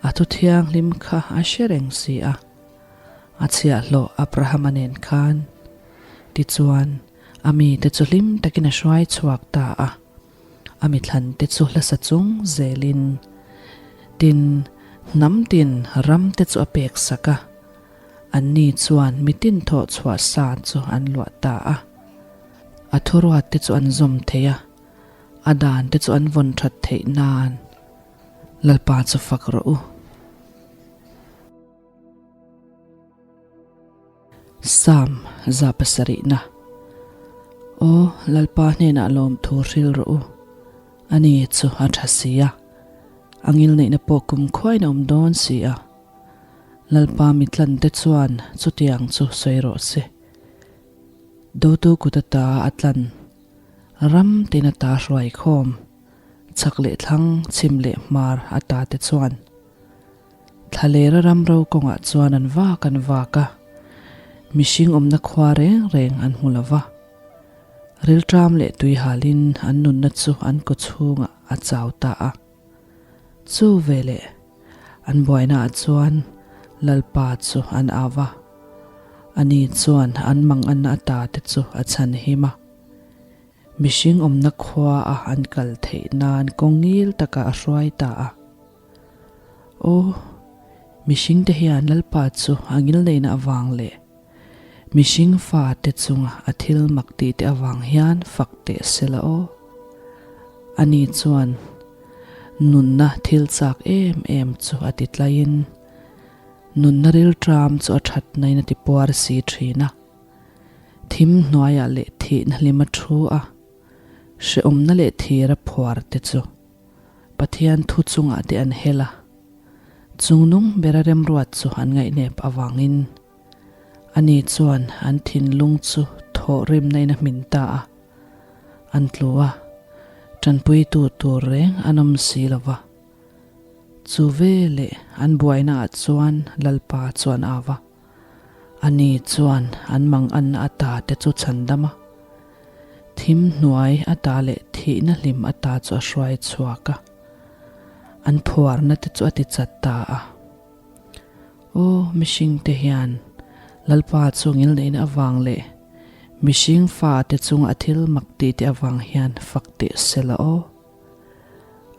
a thu thianghlim kha a hre reng si a, a chhiahhlawh Abrahama nen khan. Tichuan, a mite chu hlim takin a hruai chhuak ta a, a mithlante chu hlasa chung zelin, tin, hnam tin ram te chu a pek sak a, anni chuan mitin thawh chhuah sa chu an luah ta a, a thuruat te chu an zawm thei a. A dan te chu an vawn that theih nan Lalpa chu fak rawh u. Psalm 107na Aw Lalpa hnenah lawmthu hril rawh u, ani chu a tha si a, a ngilneihna pawh kumkhuain a awm dawn si a. Lalpa mitlante chuan chutiang chu sawi rawh se. Dotu kut ata a tlan Ram tin ata hruai khawm, chhak leh thlang, chhim leh hmar ata te chuan Thlalera ram ro kawngah chuan an vak an vak a, mihring awmna khua reng reng an hmu lo va. Rilṭam leh tuihalin an nunna chu an kaw chhungah a chau ta a. Chu veleh an buainaah chuan Lalpa chu an au va, ani chuan an manganna ata te chu a chhan him a. Mihring awmna khua a an kal theih nan kawng ngil takah a hruai ta a. Aw, mihring te hian Lalpa chu a ngilneihna avang leh mihring fa te chunga a thil mak tih te avang hian fak teh se la aw. Ani chuan nunna thil chak em em chu a ti tlaiin nunna rilṭam chu a thatnain a ti puar si ṭhin a. Thim hnuaiah leh thihna hlima thu a, hrehawmna leh thira phuar te chu Pathian thu chungah te an hel a, chungnung bera remruat chu an ngaihnep avangin ani chuan an thinlung chu thawhrimna in a hmin ta a, an tlu a, tanpuitu tur reng an awm si lo va. Chu veleh an buainaah chuan Lalpa chuan au va. Ani chuan an manganna ata te chu chhandam a, thim hnuai ata leh thihna hlim ata chu a hruai chhuak a, an phuarna te chu a ti chat ta a. Aw, mihringte hian Lalpa chu ngilneihna avang leh. Mihring fate chunga a thil mak tih te avang hian fak teh se la aw.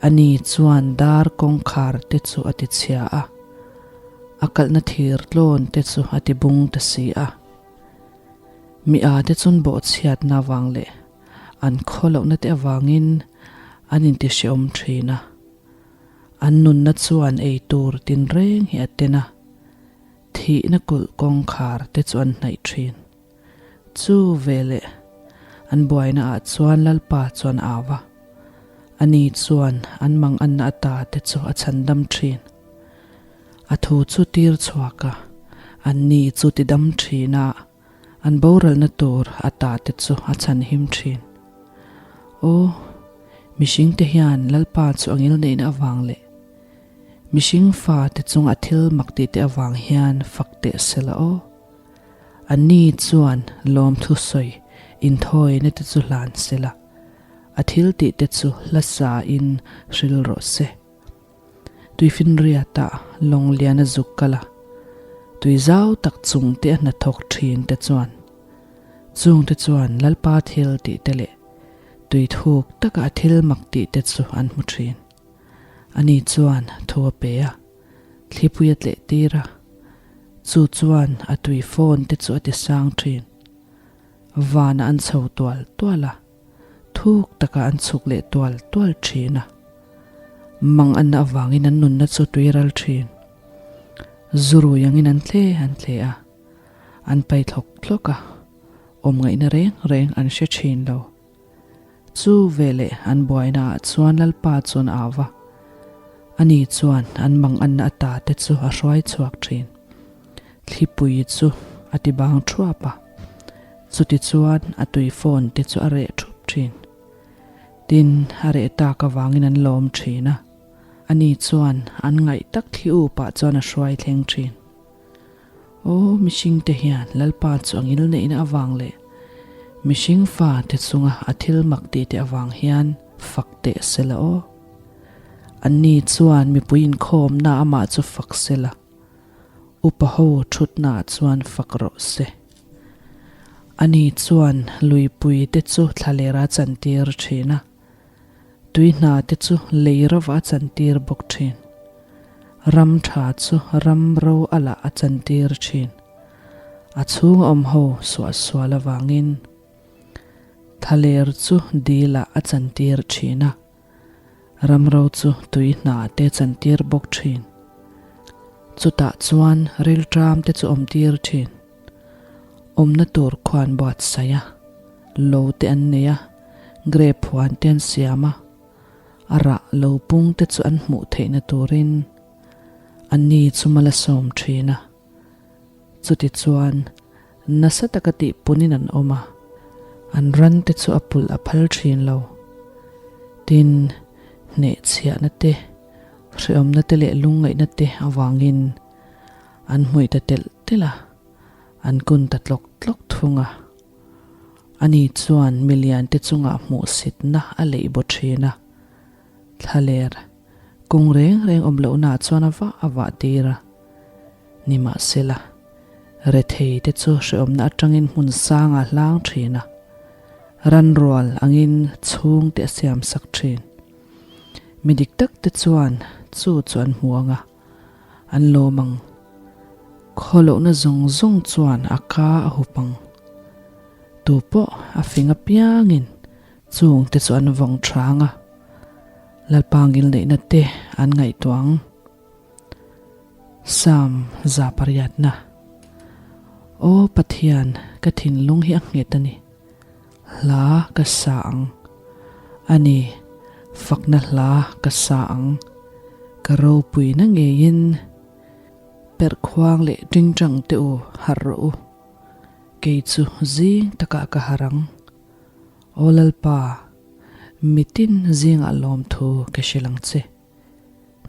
Ani chuan dar kawngkhar te chu a ti chhia a, a kalhna thir tlawn te chu a ti bung ta si a. Mi a te chun bawhchhiatna avang leh an khaw lohna te avangin an inti hrehawm thin a. An nunna chuan ei tur tinreng hi a ten a, thihna kulh kawngkhar te chu an hnaih thin. Chu veleh an buaina ah chuan Lalpa chuan a au a, ani chuan an manganna ata te chu a chhandam thin. A thu chu tir chhuak a, anni chu tidam thin a, an boralna tur ata te chu a chhanhim thin. Aw, mihring te hian Lalpa chu a ngilneihna avang leh mihring fa te chunga thil mak tih te avang hian fak teh sela aw. Anni chuan lawmthu sawi inthawina te chu hlan se la, a thil tih te chu hla sa in hril rawh se. Tuifinriat ah lawng lian a zuk kal a, tui zau tak chung te a hnathawk thin te chuan chung te chuan Lalpa thil tih te leh tui thuk taka a thil mak tih te chu an hmu thin. Ani chuan thu a pe a. Thlipui a tleh tir a, chu chuan a tui phone te chu a ti sang thin. Vanah an chho tual tual a, thuk takah an chhuk leh tual tual thin a. Mang anna avangin an nunna chu tui ral thin. Zurui angin an tle an tle a, an pai thlawk thlawk a, awm ngaihna reng reng an hre thin lo. Chu veleh an buaina ah chuan Lalpa chuan a au va, ani chuan an manganna ata te chu a hruai chhuak thin. Thlipui chu a ti bang thuap a, chuti chuan a tui phone te chu a reh thup thin. Tin, a reh tak avangin an lawm thin a, ani chuan an ngaih tak thli upah chuan a hruai thleng thin. Aw mihring te hian Lalpa chu a ngil neihna avang leh mihring fa te chunga a thil mak tih te avang hian fak teh se la aw. Anni chuan mipui inkhawmna amah chu fak se la, upa ho thutna ah chuan fak rawh se. Ani chuan luipui te chu thlaler a chantir thin a, Tui hna te chu lei rovah a chantir bawk thin. Ram tha chu ram ro a lah a chantir thin. A chhung a awm ho suah sual avangin thaler chu dil ah a chantir thin a, ram ro chu tui hna te chantir bawk thin. Chutah chuan rilṭam te chu awm tir thin. Awmna tur khuan buatsaih a, lo te an nei a, grape huan te an siam a, a rah lo pung te chu an hmuh theihna turin anni chu mal a sawm thin a. Chutichuan nasa taka tih punin an awm a, an ran te chu a pulh a phal thin lo. Tin, hnehchhiahna te, hrehawmna te leh lungngaihna te avangin An hmuih ta telh telh a, an kun ta tlawk tlawk thung a. Ani chuan milian te chungah hmuhsitna a leih baw thin a, thlaler kung reng reng awm lohnaah chuan a vah a vah tir a. Nimahsela, rethei te chu hrehawmna atangin hmun sangah a hlang thin a, ranrual angin chhungte a siamsak thin. Mi dik tak te chuan chu chu an hmu ang a. An lawm ang. Khawlohna zawng zawng chuan a ka a hup ang. Tu pawh a fing apiangin chung te chu an vawng thang a, Lalpa ngilneihna te an ngaihtuah ang. Psalm 108. Aw Pathian, ka thinlung hi a nghet a ni. Hla ka sa ang. A ni, fakna hla ka sa ang. Ka ropuina ngeiin perhkhuang leh tingtang te u harh rawh u. Kei chu zing takah ka harh ang. Aw Lalpa, mitin zingah lawmthu ka hrilh ang che.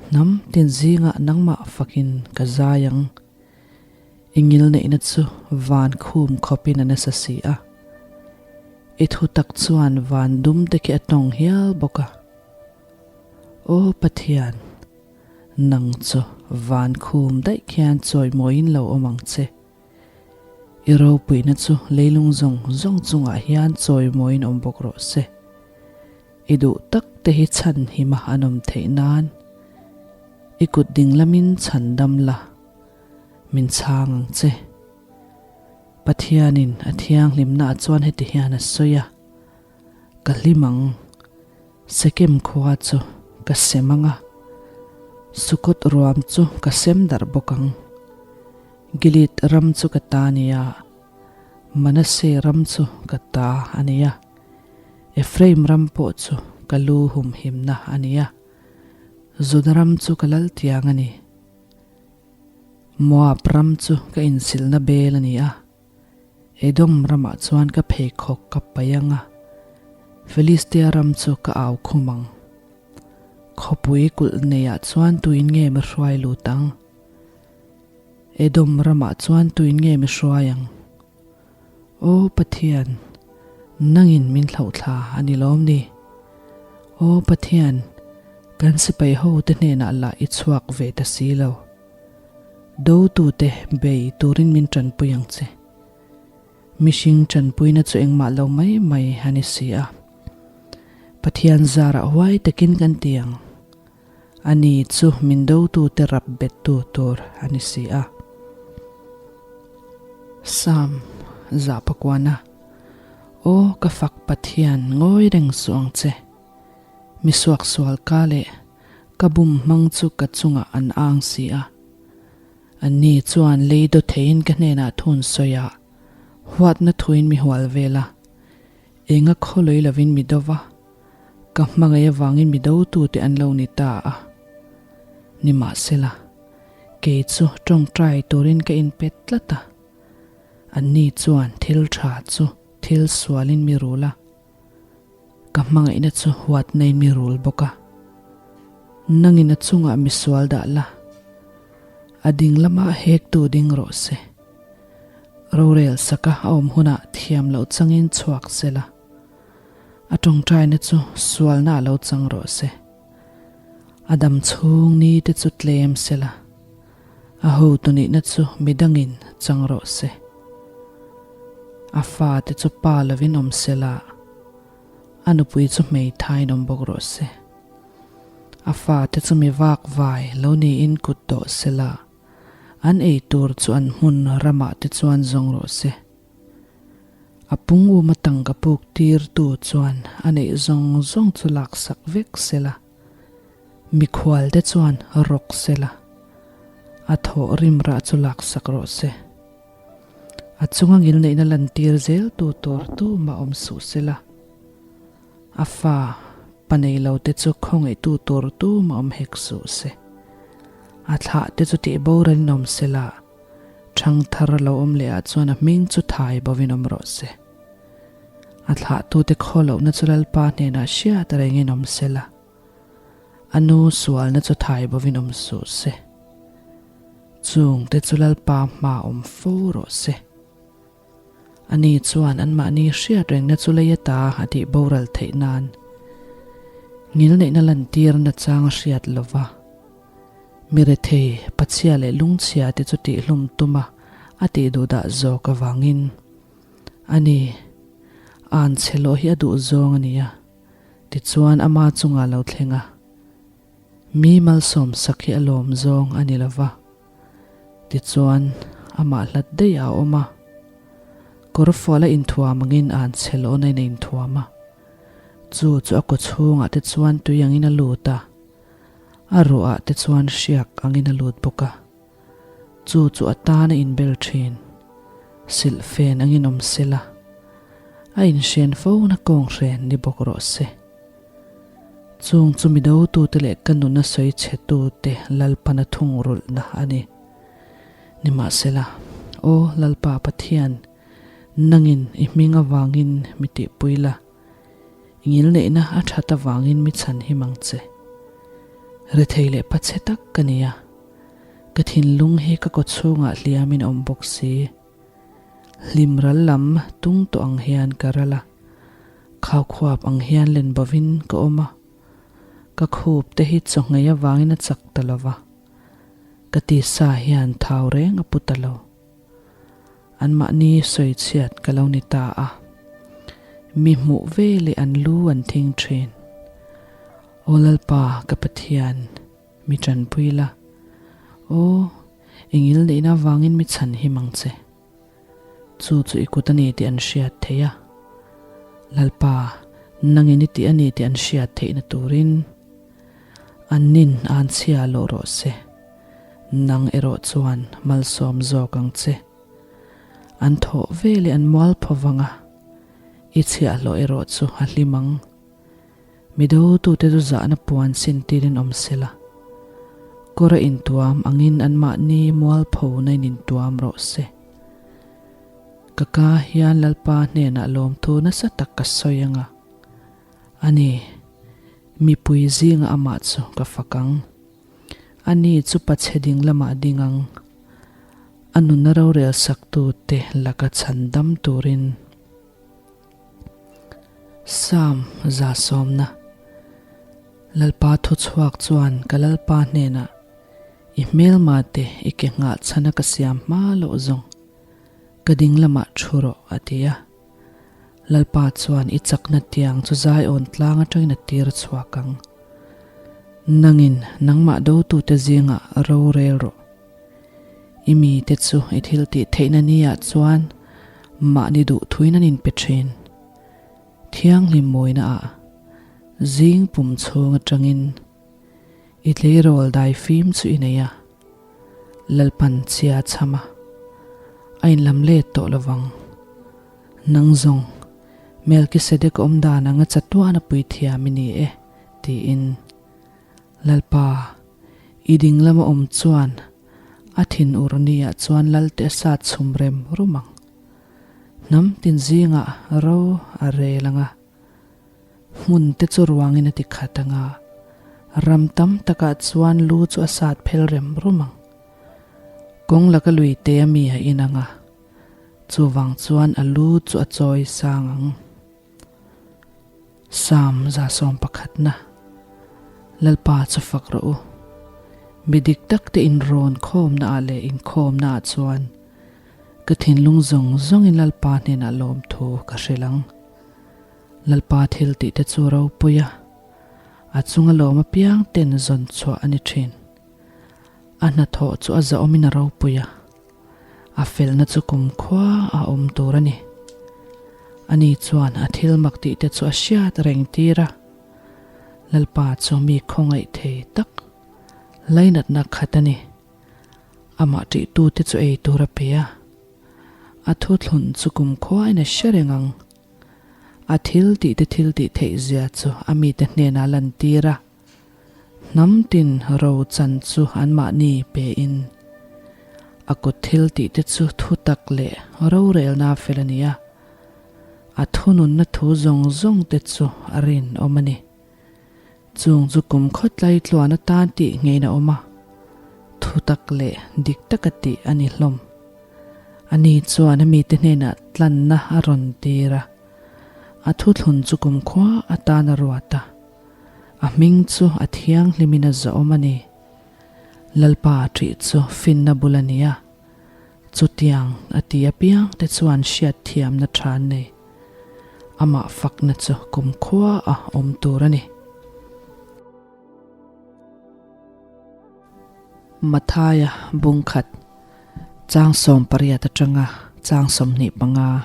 Hnam tin zingah nangmah fakin ka zai ang. I ngilneihna chu van khum khawpin a nasa si a. I thu tak chuan van dum te khi a tawng hial bawk a. Aw Pathian, nang chu van khum daih khian chawimawiin lo awm ang che. I ropuina chu leilung zawng zawng chungah hian chawimawiin awm bawk rawh se. I duh tak te hi chhan hima an awm theih nan i kut ding lamin chhan dam la, min chhang ang che. Pathianin a thianghlimnaah chuan heti hian a sawi a, Ka hlim ang, Sekem khua chu ka sem ang a, Sukot ruam chu ka sem darh bawk ang. Gilead ram chu ka ta a ni a, Manasseh ram chu ka ta a ni a. Ephraim ram pawh chu ka lu humhimna a ni a, Juda ram chu ka lal tiang a ni. Moab ram chu ka insilna bel a ni a, Edom ramah chuan ka pheikhawk ka paih ang a, Filistia ram chu ka au khum ang. Khawpui kulh neiah chuan tuin nge mi hruai lut ang? Edom ramah chuan tuin nge mi hruai ang? Aw Pathian, nangin min thlauhthla a ni lawm ni? Aw Pathian, kan sipai hote hnenah lah i chhuak ve ta si lo. Dotute bei turin min tanpui ang che. Mihring tanpuina chu engmah lo mai mai a ni si a. Pathian zarah huai takin kan ti ang. Ani chu min dotute rap bettu tur a ni si a. Psalm Zahpakuana, Aw ka fak Pathian ngawi reng suh ang che. Mi suaksual ka leh ka bum hmang chu ka chungah an ang si a. Anni chuan lei daw theiin ka hnenah thun sawi a, huatna thuin mi hual vel a. Enga khawlui lovin mi do va. Ka hmangaih avangin mi dotute an lo ni ta a. Nimahsela, kei chu tawngtai turin ka inpet tlat a. Anni chuan thil tha chu thil sualin mi rul a, ka hmangaihna chu huatnain mi rul bawk a. Nangin a chungah mi sual dah la, a ding lamah hektu ding rawh se. Rorel saka a awm hunah thiam loh changin chhuak sela. A tawngtaina chu sualna a lo chang rawh se. A dam chhung ni te chu tlem se la, a hotu nihna chu midangin chang rawh se. A fate chu pa lovin awm se la, a nupui chu hmeithaiin awm bawk rawh se. A fate chu mi vak vai lo niin kut dawh se la, an ei tur chu an hmun ramah te chuan zawng rawh se. A pung uma tangka puk tirtu chuan a neih zawng zawng chu laksak vek se la, mikhual te chuan rawk se la, a thawh rim rah chu laksak rawh se. A chunga ngilneihna lantir zel tu tur tumah awm suh se la, a fa pa nei lo te chu khawngaihtu tur tumah awm hek suh se. A thlah te chu tih boralin awm se la, Thangthar lo awm leh ah chuan a hming chu thai bovin awm rawh se. A thlahtute khaw lohna chu Lalpa hnenah hriat rengin awm se la, a nu sualna chu thai bovin awm suh se. Chungte chu Lalpa hma awm fo rawh se. Ani chuan anmahni hriat rengna chu lei ata a tih boral theih nan ngilneihna lantirna chang a hriat lova. Mi rethei, pachhia leh lungchhia te chu tihhlum tuma a tih duh dah zawk avangin a ni. An chhe lawh hi a duh zawng a ni a, tichuan ama chungah lo thleng a. Mi malsawm sak hi a lawm zawng a ni lova, tichuan amah hlat daih a awm a. Kawrfual a inthuam angin an chhe lawhna in a inthuam a, chu chu a kawchhungah te chuan tui angin a lut a. A ruah te chuan hriak angin a lut bawk a, chu chu a tan a inbel thin. Silhfen angin awm se la, a inhren fo na kawnghren ni bawk rawh se. Chung chu mi dotute leh ka nuna sawi chhetute Lalpana thungrulhna a ni. Nimahsela, Aw Lalpa Pathian, nangin i hming avangin mi tihpui la. Ngilneihna a that avangin mi chhan him ang che. Rethei leh pachhe tak ka ni a, ka thinlung hi ka kawchhungah hliamin a awm bawk si. Hlim ral lam tung tawh ang hian ka ral a, khaukhuap ang hian len bovin ka awm a, ka khup te hi chawhngei avangin a chak ta lo va, ka tisa hian thau reng a pu ta lo. Anmahni sawichhiat ka lo ni ta a. Mi hmuh ve leh an lu an thing thin. Aw Lalpa ka Pathian, mi tanpui la. Aw, engil neihna avangin mi chhan him ang che. Chu chu i kut a ni tih an hriat theih a. Lalpa, nangin i tih a ni tih an hriat theihna turin an nin an chhia lawh rawh se. Nang erawh chuan malsawm zawk ang che. An thawh ve leh an mual phaw vang a, i chhiahhlawh erawh chu a hlim ang. Mi dotute chu zahna puan sin tirin awm sela, kawr a intuam angin anmahni mualpho na in intuam rawh se. Ka ka hian Lalpa hnenah lawmthu nasa tak ka sawi ang a, ani, mipui zingah amah chu ka fak ang. Ani chu pachhe ding lamah ding ang. A nunna rorel saktute laka chhan dam turin. Psalm 100 Lalpa thuchhuak chuan ka Lalpa hnenah, I hmelma te i ke nghah chhana ka siam hma loh zawng, ka ding lamah thu rawh, a ti a. Lalpa chuan i chakna tiang chu Zion tlang atangin a tir chhuak ang. Nangin nangmah dotute zingah rorel rawh. I mite chu i thil tih theihna niah chuan mahni duh thuin an inpe thin. Thianghlim mawina ah zing pum chhung atangin i tleirawl dai fim chu i nei a, Lalpan chhia chham a, a inlam let tawh lovang. Nang zawng, Melkisedek awm dan anga chatuan a puithiam i ni e, tiin. Lalpa, i ding lama awm chuan a thinur niah chuan Lalte a sat chhum rem rum ang. Hnam tin zingah ro a rel ang a, hmun te chu ruangin a ti khat ang a, ram tam takah chuan lu chu a sat phel rem rum ang. Kawng laka lui te a mi a in ang a, chuvang chuan a lu chu a chawi sang ang. Psalm 111 Lalpa chu fak rawh u. Mi dik tak te inrawn khawmna ah leh inkhawmna ah chuan ka thinlung zawng zawngin Lalpa hnenah lawmthu ka hrilh ang. Lalpa thil tih te chu ropui a, a chunga lawm apiang ten zawn chhuah a ni thin. A hnathawh chu a zahawmin a ropui a. A felna chu kumkhua a awm tur a ni. Ani chuan a thil mak tih te chu a hriat reng tir a. Lalpa chu mi khawngaih thei tak, lainatna khat a ni. Amah ṭihtute chu ei tur a pe a. A thuthlun chu kumkhuain a hre reng ang. A thil tih te thil tih theih zia chu a mite hnenah a lantir a. Hnam tin ro chan chu anmahni pein a kut thil tih te chu thutak leh rorelna fel a ni a, a thununna thu zawng zawng te chu a rinawm a ni. Chung chu kum khawtlai tluan atan tih ngeiin a awm a, thutak leh dik taka tih a ni hlawm. Ani chuan a mite hnenah tlanna a rawn tir a, a thuthlun chu kumkhua atan a ruat a. A hming chu a thianghlimin a zawhawm a ni. Lalpa ṭih chu finna bul a ni a, chutiang a ti apiang te chuan hriatthiamna ṭha an nei. Amah fakna chu kumkhua a awm tur a ni. Mathaia bungkhat chang 18 aṭanga chang 25.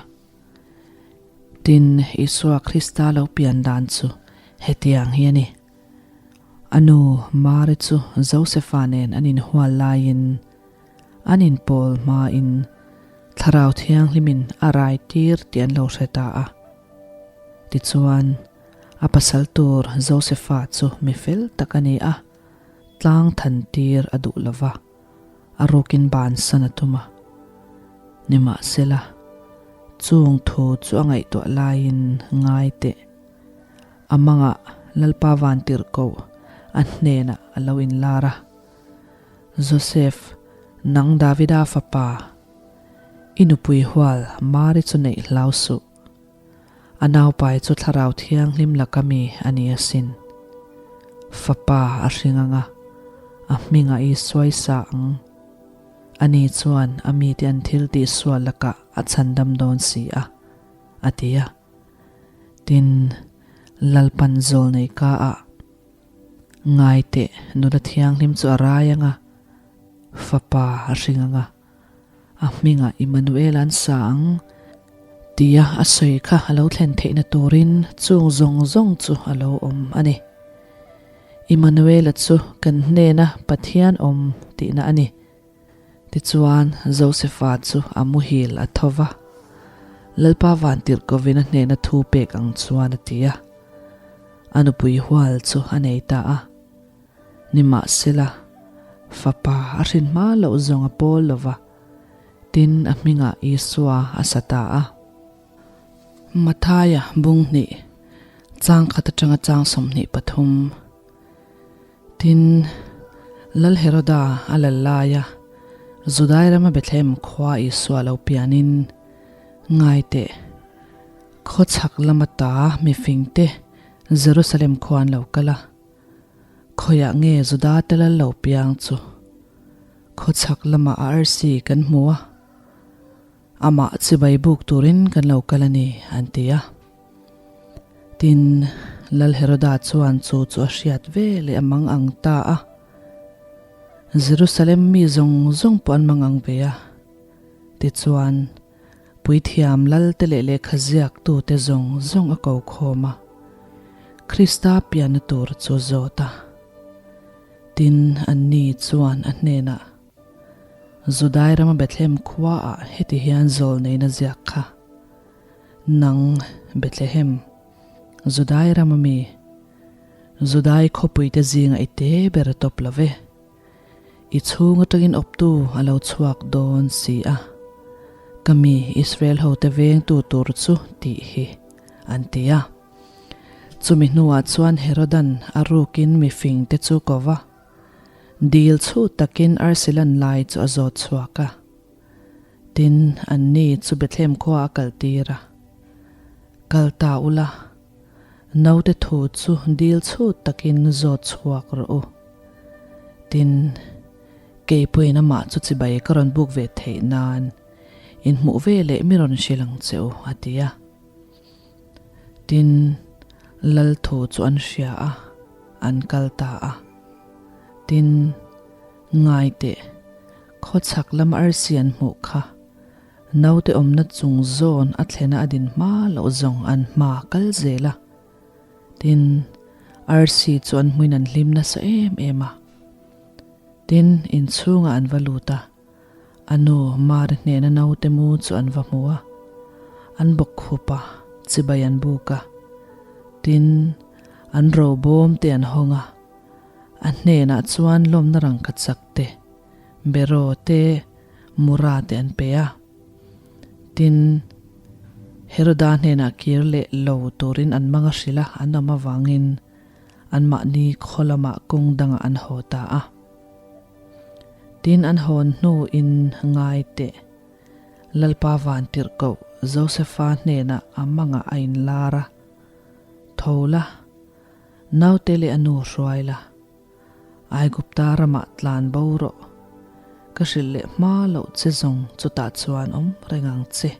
Tin, Isua Krista lo pian dan chu hetiang hi a ni. A nu Mari chu Josefa nen an inhual laiin an inpawl hmain Thlarau Thianghlimin a rai tir tih an lo hre ta a. Tichuan, a pasal tur Josefa chu mi fel tak a ni a, tlang than tir a duh lo va. A rukin bansan a tum a. Nimahsela, chung thu chu a ngaihtuah laiin ngai teh. A mangah Lalpa Vantirhkoh a hnenah a lo inlar a, Joseph, nang Davida fapa, i nupui hual Mari chu neih hlau suh. A naupai chu Thlarau Thianghlim laka mi a ni asin. Fapa a hring ang a, a hmingah i suaisa ang. Ani chuan a mite an thil tihsual lakah a chhandam dawn si a, a ti a. Tin, Lalpan zawlnei ka ah ngai teh nula thianghlim chu a rai ang a, fapa a hring ang a, a hmingah Immanuel an sa ang tia a sawi kha a lo thlen theihna turin chung zawng zawng chu a lo awm a ni. Immanuela chu kan hnena Pathian awm tihna a ni. Tichuan, Josefa chu a muhil a tho va, Lalpa Vantirhkovin a hnena thu pek ang chuan a ti a. A nupui hual chu a nei ta a. Nimahsela, fapa a hrin hma loh zawng a pawl lo va, tin a hmingah Isua a sa ta a. Mathaia bung hnih, chang khat atanga chang 23. Tin, Lal Heroda a lal laia Judai rama Bethlehem khua Isua lo pianin, Ngai teh, khaw chhak lama ta mifingte Jerusalem khua an lo kal a, Khawiah nge Juda te lal lo piang chu? Khaw chhak lamah a arsi kan hmu a, amah chibai buk turin kan lo kal a ni, an ti a. Tin, Lal Heroda chuan chu chu a hriat ve leh a mang ang ta a. Jerusalem mi zawng zawng pawh an mang ang ve a. Tichuan, Puithiam Lalte leh lehkha ziaktute zawng zawng a ko khawm a, Krista pianna tur chu a zawt a. Tin, anni chuan a hnenah, Judai rama Bethlehem khuaah heti hian zawlneina ziak kha, Nang, Bethlehem, Judai rama mi, Judai khawpuite zinga i te ber tawp lo ve. I chhung atangin awptu a lo chhuak dawn si a, ka mi Israel hote vengtu tur chu tih hi, an ti a. Chumi hnuah chuan Herodan a rukin mifingte chu ko va, dil chhut takin arsi lan lai chu a zawt chhuak a. Tin, anni chu Bethlehem khua a kaltir a, Kal ta ula, Naute thu chu dil chhut takin zawt chhuak rawh u. Tin, kei pawhin amah chu chibai ka rawn buk ve theih nan inhmuh ve leh mi rawn hrilh ang che u, a ti a. Tin, Lal thu chu an hria a, an kal ta a. Tin, ngai teh, khawchhak lam arsi an hmuh kha. Naute awmna chung zawn a thlena a din hma loh zawng an hma kal zel a. Tin, arsi chu an hmuin an hlim nasa em em a. Tin, inchhungah an va lut a, a nu Mari hnena naute mu chu an va hmu a. An bawk khup a, chibai an buk a. Tin, an robawm te an hawng a, a hnenah chuan lawmna rangkachak te, Beraw te, Mura te an pe a. Tin, Heroda hnenah kir leh lo turin an mang a hrilh a, an awm avangin anmahni khaw lamah kawng dangah an haw ta a. Tin, an hawn hnuin ngai teh Lalpa Vantirhkoh Josefa hnenah a mangah a inlar a, Tho la, naute leh a nu hruai la. Aigupta ramah tlan bo rawh. Ka hrilh leh hma loh che zawng chutah chuan awm reng ang che.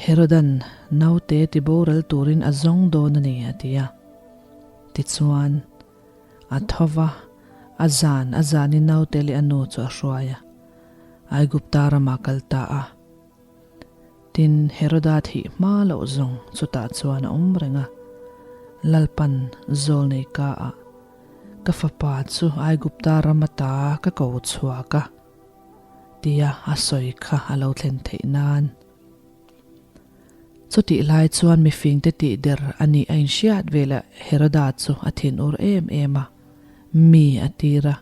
Herodan naute ti boral turin a zawng dawn a ni, a ti a. Tichuan, a tho va, a zan a zanin naute leh a nu chu a hruai a, Aigupta ramah kal ta a. Tin, Heroda thih hma loh zawng chutah chuan a awm reng a, Lalpan zawlnei ka ah, Ka fapa chu Aigupta ram ata ka ko chhuak a, tia a sawi kha a lo thlen theih nan. Chutih lai chuan mifingte tih der a nih a inhriat velah Heroda chu a thinur em em a, mi a tir a.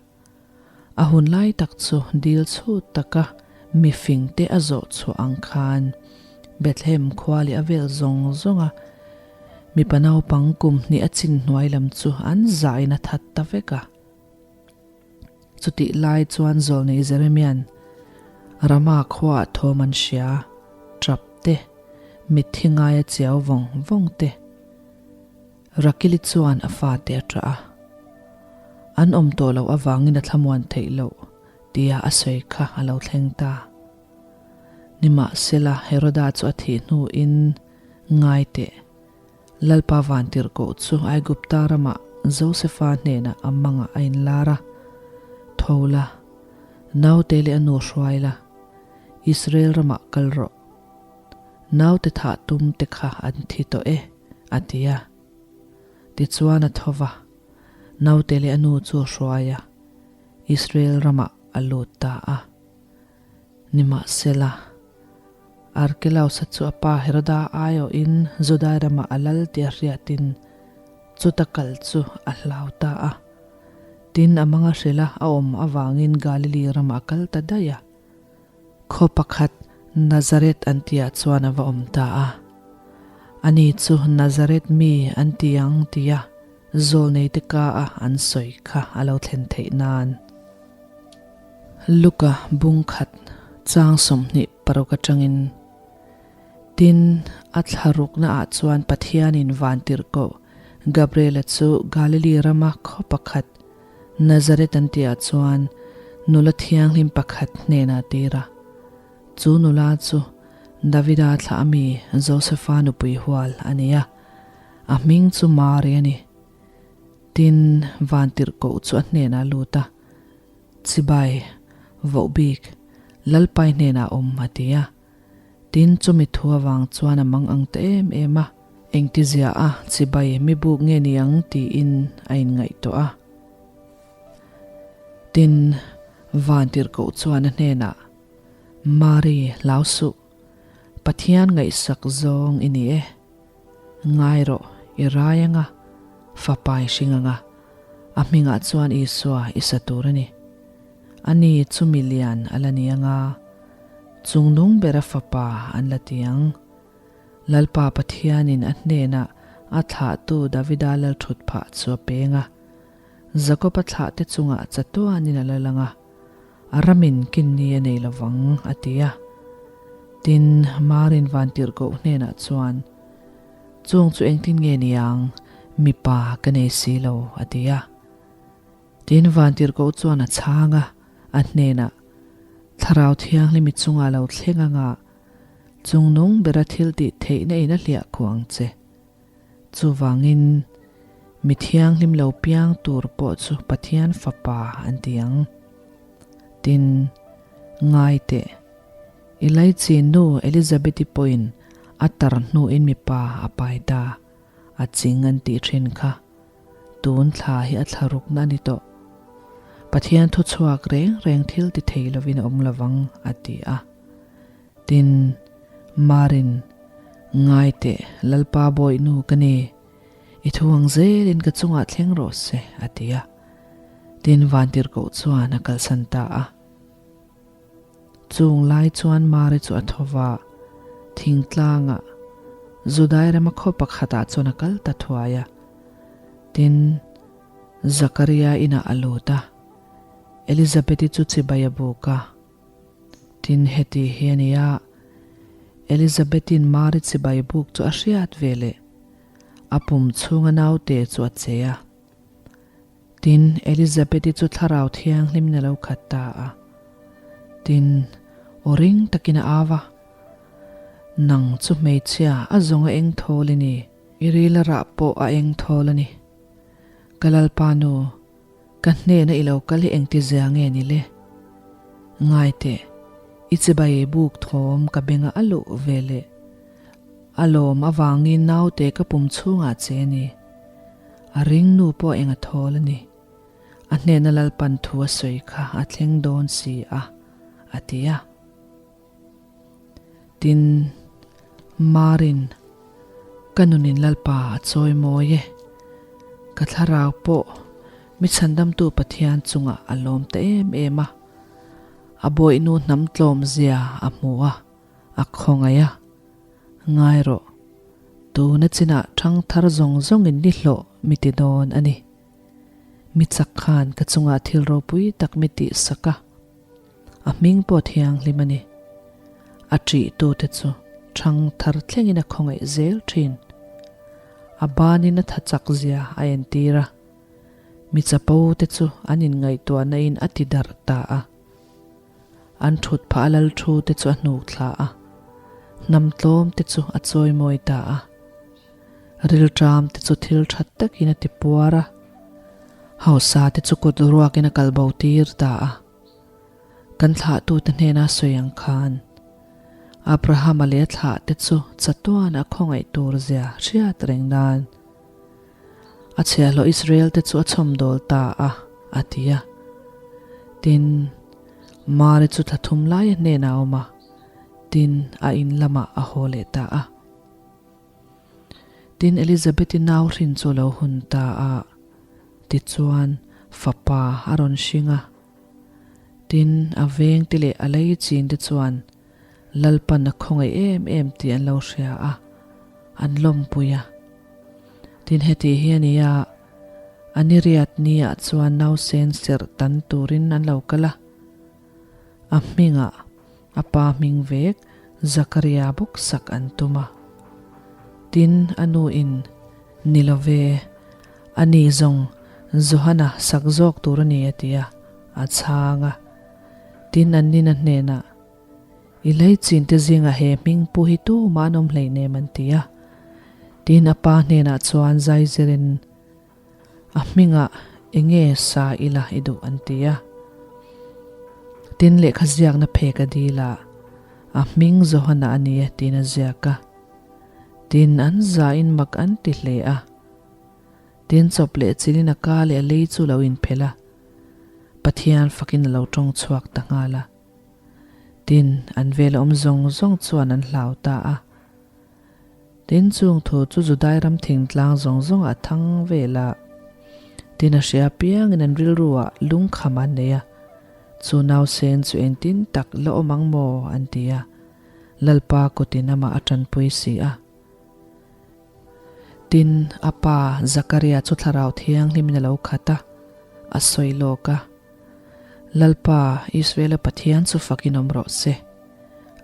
A hun lai tak chu dil chhut taka mi fingte a zawh chhuah ang khan Bethlehem khua leh a vel zawng zawnga mipa naupang kum hnih a chin hnuai lam chu an zahin a that ta vek a. Chutih lai chuan zawlnei Jeremia'n Rama khuaah thawm an hria, tap te, mitthi ngaia chiau vawng vawng te, Rakili chuan a fate a ṭah a, An awm tawh loh avangin a thlamuan theih loh, tia a sawi kha a lo thleng ta. Nimahsela, Heroda chu a thih hnuin ngai teh. Lalpa Vantirhkoh chu Aigupta ramah Josefa hnenah a mangah a inlar a, Tho la, naute leh a nu hruai la, Israel ramah kal rawh. Naute thah tum te kha an thi tawh e, a ti a. Tichuan a tho va, naute leh a nu chu a hruai a, Israel ramah a lut ta a. Nimahsela, Arkelausa chu a pa Heroda aiawhin Judai ramah a lal tih a hriatin chuta kal chu a hlau ta a. Tin, a manga hrila a awm avangin Galili ramah a kal ta daih a. Khaw pakhat Nazareth an tihah chuan a va awm ta a. Ani chu Nazareth mi an ti ang tia zawlneite ka a an sawi kha a lo thlen theih nan. Luka bung khat chang 26 atangin, Tin, a thla rukna ah chuan Pathianin vantirhkoh Gabriela chu Galili rama khaw pakhat Nazareth an tihah chuan nula thianghlim pakhat hnenah a tir a. Chu nula chu Davida thlah ami Josefa nupui hual a ni a, a hming chu Mari a ni. Tin, vantirhkoh chu a hnenah a lut a, Chibai, vohbik, Lalpai hnenah awm a ti a. Tin, chumi thu avang chuan a mang ang ta em em a, engtizia a chibai mi buk nge ni ang tiin a inngaihtuah a. Tin, Vantirhkoh chuan a hnenah, Mari, hlau suh, Pathian ngaihsak zawng i ni e. Ngai rawh, i rai anga, fapa i hring anga, a hmingah chuan Isua i sa tur a ni. Ani chu milian a la ni anga, chungnung bera fapa an la ti ang. Lalpa Pathianin a hnenah a thlahtu Davida lalthut phah chu a peng a. Jakob-a thlahte chungah chatuanin a la lang a, a ramin kinni a nei lovang, a ti a. Tin, Marin Vantirhkoh hnenah chuan, Chung chu engtin nge ni ang, mipa ka nei si lo, a ti a. Tin, Vantirhkoh chuan a chhang a, a hnenah, Thlarau Thianghlimi chungah lo thleng anga chungnung bera thil tih theihna in a hliah khuh ang che. Chuvangin, mi thianghlim lo piang tur pawh chu Pathian Fapa an ti ang. Tin, ngai teh, i laichin nu Elizabeth-i pawhin a tar hnuin mipa a pai ta, a ching an tih thin kha. Tun thla hi a thla rukna a ni tawh. Pathian thuchhuak reng reng thil ti thei lovin a awm lovang, a ti a. Tin, Marin, Ngai teh, Lalpa bawihnu ka ni, i thu ang zelin ka chungah thleng rawh se, a ti a. Tin, Vantirhkoh chuan a kalsan ta a. Chung lai chuan Mari chu a tho va, thingtlangah, Judai rama khaw pakhatah chuan a kal ta thuai a. Tin, Zakaria inah a lut a, Elizabeth-i chu chibai a buk a. Tin, heti hi a ni a, Elizabeth-in Mari chibai buk chu a hriat ve leh, a pum chhunga naute chu a che a. Tin, Elizabeth-i chu Thlarau Thianghlimin a lo khat ta a. Tin, aw ring takin a au a, Nang chu hmeichhia a zawng a eng thawl i ni, i ril a rah pawh a eng thawl a ni. Ka Lalpa nu, Ka hnena i lo kal hi engtizia nge ni le? Ngai teh, i chibai buk thawm ka benga a luh ve leh. A lawm avangin naute ka pum chhungah che a ni. A ring nu pawh eng a thawl a ni. A hnena Lalpan thu a sawi kha a thleng dawn si a, a ti a. Tin, Marin, ka nunin Lalpa a chawi mawi e. Ka thlarau pawh mi chhandamtu Pathian chungah a lawm ta em em a. A bawihnu hnam tlawm zia a hmu a, a khawngaih a. Ngai rawh, tuna chinah thangthar zawng zawngin ni hlawh mi ti dawn a ni. Mi chak khan ka chungah thil ropui tak mi tihsak a. A hming pawh thianghlim a ni. A ṭihtute chu ṭhang thar thlengin a khawngaih zel ṭhin. A banin a tha chak zia a entir a. Mi chapo te chu an inngaihtuahna in a ti darh ta a. An thut phah a lal thu te chu a hnuk thla a, hnam tlawm te chu a chawimawi ta a. Rilṭam te chu thil ṭha takin a ti puar a, hausa te chu kut ruakin a kal bo tir ta a. Kan thlahtute hnena sawi ang khan, Abrahama leh a thlahte chu chatuan a khawngaih tur zia hriat reng nan a chhiahhlawh Israel te chu a chhawmdawl ta a, a ti a. Tin, Mari chu thla thum lai a hnenah a awm a, tin, a in lamah a haw leh ta a. Tin, Elizabeth-i nau hrin chu a lo hun ta a, tichuan, fapa a rawn hring a. Tin, a vengte leh a lei chinte chuan Lalpan a khawngaih em em tih an lo hria a, an lawmpui a. Tin, heti hi a ni a, a ni riat niah chuan nausen serh tan turin an lo kal a. A hmingah a pa hming vek Zakaria bawk sak an tum a. Tin, a nuin, Ni lo ve, a ni zawng Johana sak zawk tur a ni a ti a, a chhang a. Tin, an nina hnenah, I lei chinte zingah he hming pu hi tumah an awm hleinem an ti a. Tin, a pa hnenah chuan zaizirin, A hmingah enge sa ila i duh an ti a. Tin, lehkha ziakna phek a dil a, A hming Johana a ni e tiin a ziak a. Tin, an zain mak an ti hle a. Tin, chawp leh chilin a ka leh a lei chu lo inphelh a, Pathian fakin a lo tawng chhuak ta nghal a. Tin, an vela awm zawng zawng chuan an hlau ta a. Tin, chung thu chu Judai ram thingtlang zawng zawngah a thang vel a. Tin, a hria apiangin an rilruah lungkham an nei a, Chu nausen chu engtin tak la awm ang maw? an ti a. Lalpa kutin amah a tanpui si a. Tin, a pa Zakaria chu Thlarau Thianghlimin a lo khat a, a sawi lawk a, Lalpa, Israela Pathian chu fakin awm rawh se.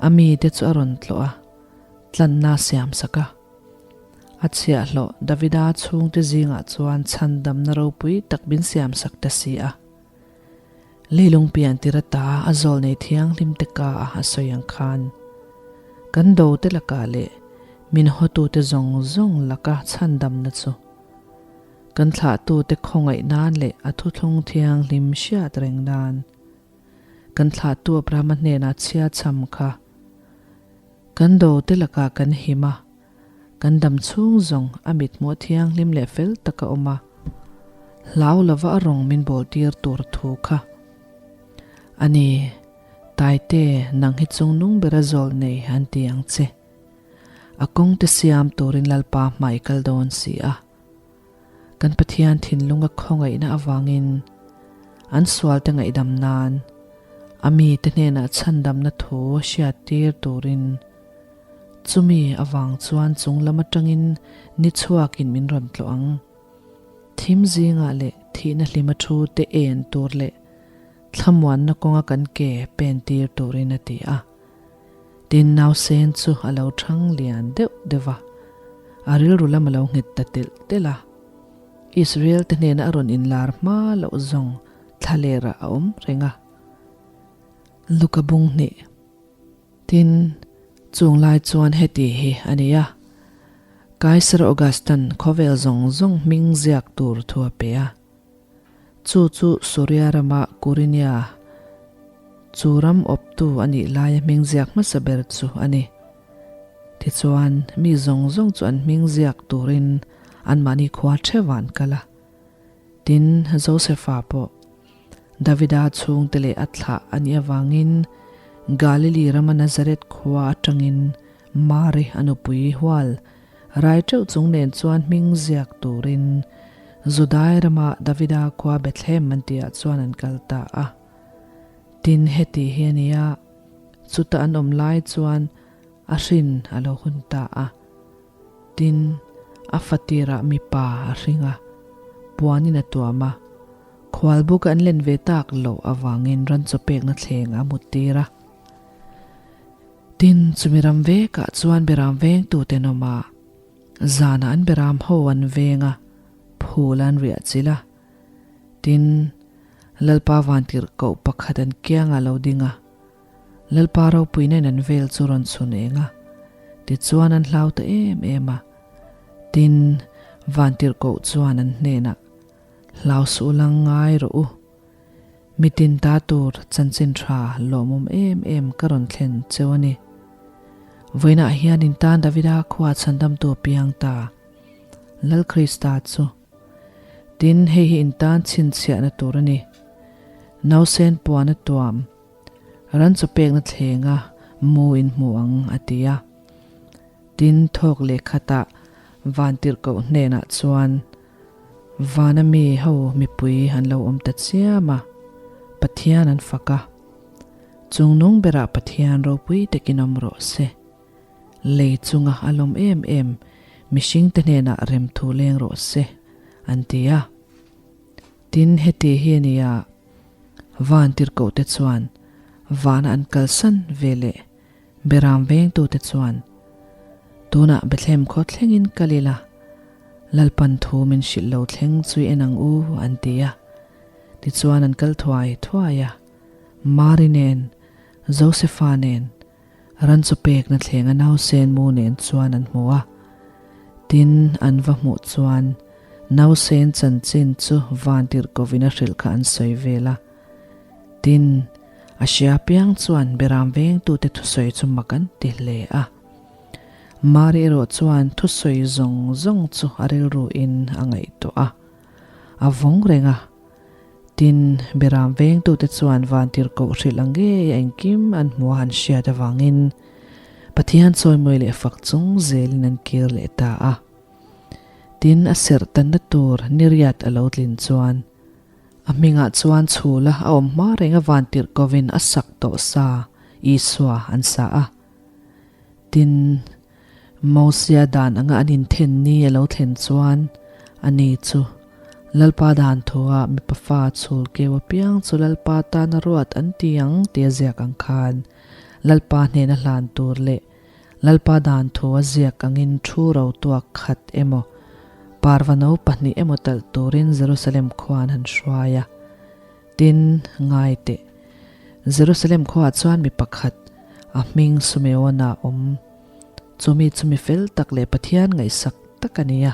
A mite chu a rawn tlawh a, tlanna a siamsak a. A chhiahhlawh Davida chhungte zingah chuan chhandamna ropui tak min siamsak ta si a. Leilung pian tir ata a zawl nei thianghlim te ka a a sawi ang khan, kan do te lakah leh min hawtu te zawng zawng laka chhandamna chu kan thlahtu te khawngaih nan leh a thuthlung thianghlim hriat reng nan kan thlahtu Abrahama hnenah chhia chham kha kan do te lakah kan him a. Kan dam chhung zawng a mithmuh thianghlim leh fel tak a awm a, hlau lova a rawng min bawl tir tur thu kha a ni. Taite, nang hi chungnung bera zawl nei an ti ang che. A kawng te siam turin Lalpa hmai kal dawn si a. Kan Pathian thinlunga khawngaihna avangin an sualte ngaihdam nan a mite hnenah chhandamna thu hriat tir turin chumi avang chuan chung lam atangin ni chhuakin min rawn tlawh ang. Thim zingah leh thihna hlima thu te en tur leh thlamuanna kawnga kan ke pen tir turin a ti a. Tin, nausen chu a lo thang lian deuh deuh va, a rilru lam a lo nghet ta telh telh a. Israel te hnena a rawn inlar hma loh zawng thlalerah a awm reng a. Luka bung hnih. Tin, chung lai chuan heti hi a ni a, Kaiser Augustan khawvel zawng zawng hming ziak tur thu a pe a. Chu chu Suria rama Kurinia chu ram awptu a nih laia hming ziak hmasa ber chu a ni. Tichuan, mi zawng zawng chu an hming ziak turin anmahni khua theuh an kal a. Tin, Josefa pawh Davida chhungte leh a thlah a nih avangin Galili rama Nazareth khua atangin Mari a nupui hual rai teuh chung nen chuan hming ziak turin Judai rama Davida khua Bethlehem an tihah chuan an kal ta a. Tin, heti hi a ni a, chuta an awm lai chuan a hrin a lo hun ta a. Tin, a fatirah mipa a hring a, puanin a tuam a, khualbuk an len ve tak loh avangin ran chaw pekna thleng a muttir a. Tin, chumi ram vekah chuan beram vengtute an awm a, zanah an beram ho an veng a, phul an riah chilh a. Tin, Lalpa vantirhkoh pakhat an kiangah lo ding a. Lalpa ropuina in an vel chu rawn chhun eng a, tichuan an hlau ta em em a. Tin, vantirhkoh chuan an hnenah, Hlau suh lang ngai rawh u. Mitin ta tur chanchin tha lawmawm em em ka rawn thlen cheu a ni. Vawiinah hian in tan Davida khua chhandamtu a piang ta, Lal Krista chu. Tin, hei hi in tan chhinchhiahna tur a ni. Nausen puan a tuam, ran chaw pekna thlenga mu in hmu ang, a ti a. Tin, thawk leh khatah vantirhkoh hnenah chuan, Vana mi ho mipui an lo awm ta chiam a, Pathian an fak a. Chungnung berah Pathian ropui takin awm rawh se. Lei chunga a lawm em em mihringte hnenah remthu leng rawh se, an ti a. Tin, heti hi a nia, van tirhkohte chuan vana an kalsan ve leh Beram vengtute chuan, Tunah Bethlehem khaw thlengin kal ila, Lalpan thu min hrilh lo thleng chu i en ang u, an ti a. Tichuan an kal thuai thuai a, Mari nen, Josefa nen, ran chaw pekna thlenga nausen mu nen chuan an hmu a. Tin, an va hmuh chuan nausen chanchin chu vantirhkovin a hrilh kha an sawi vel a. Tin, a hria piang chuan Beram vengtute thusawi chu mak an ti hle a. Mari erawh chuan thusawi zawng zawng chu a rilruin a ngaihtuah a, a vawng reng a. Tin, Beram vengtute chuan vantirhkoh hrilh ang ngei a engkim an hmuh a han hriat avangin Pathian chawimawi leh fak chung zelin an kir leh ta a. Tin, a serh tanna tur niriat a lo tlin chuan A hmingah chuan chhula a awm hma reng a vantirh kovin a sak tawh sa Isua an sa a. Tin, Mosia dan anga an inthen ni a lo thlen chuan ani chu Lalpa dan thua mipa fa chhul keu apiang chu Lalpa tana ruat an ti ang tia ziak ang khan Lalpa hnena hlan tur leh Lalpa dan thu a ziak angin thu ro tuak khat emaw, parva no pahnih emaw talh turin Jerusalem khua an han hruai a. Tin, ngai teh. Jerusalem khuaah chuan mi pakhat, a hming Sumeona a awm. Chu mi chu mi fel tak leh Pathian ngaihsak tak a ni a.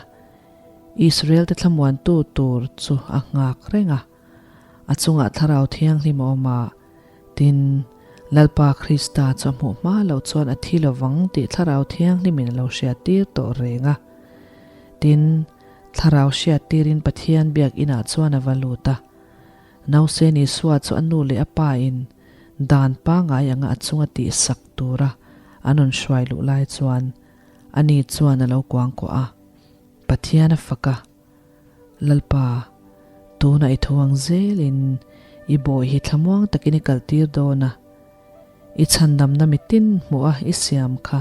Israel-te thlamuantu tur chu a nghak reng a. A chungah Thlarau Thianghlim a awm a. Tin, Lalpa Krista chu a hmuh hma loh chuan a thi lovang tih Thlarau Thianghlimin a lo hriattir tawh reng a. Tin, Thlarau hriattirin Pathian biak inah chuan a va lut a. Nausen Isua chu a nu leh a pa in dan pangai anga a chunga tihsak tura an rawn hruai luh lai chuan ani chuan a lo kuangkuah a, Pathian a fak a. Lalpa, tunah i tho ang zelin i bawi hi thlamuang takin i kaltir dawn a, i chhandamna mitin hmuh a i siam kha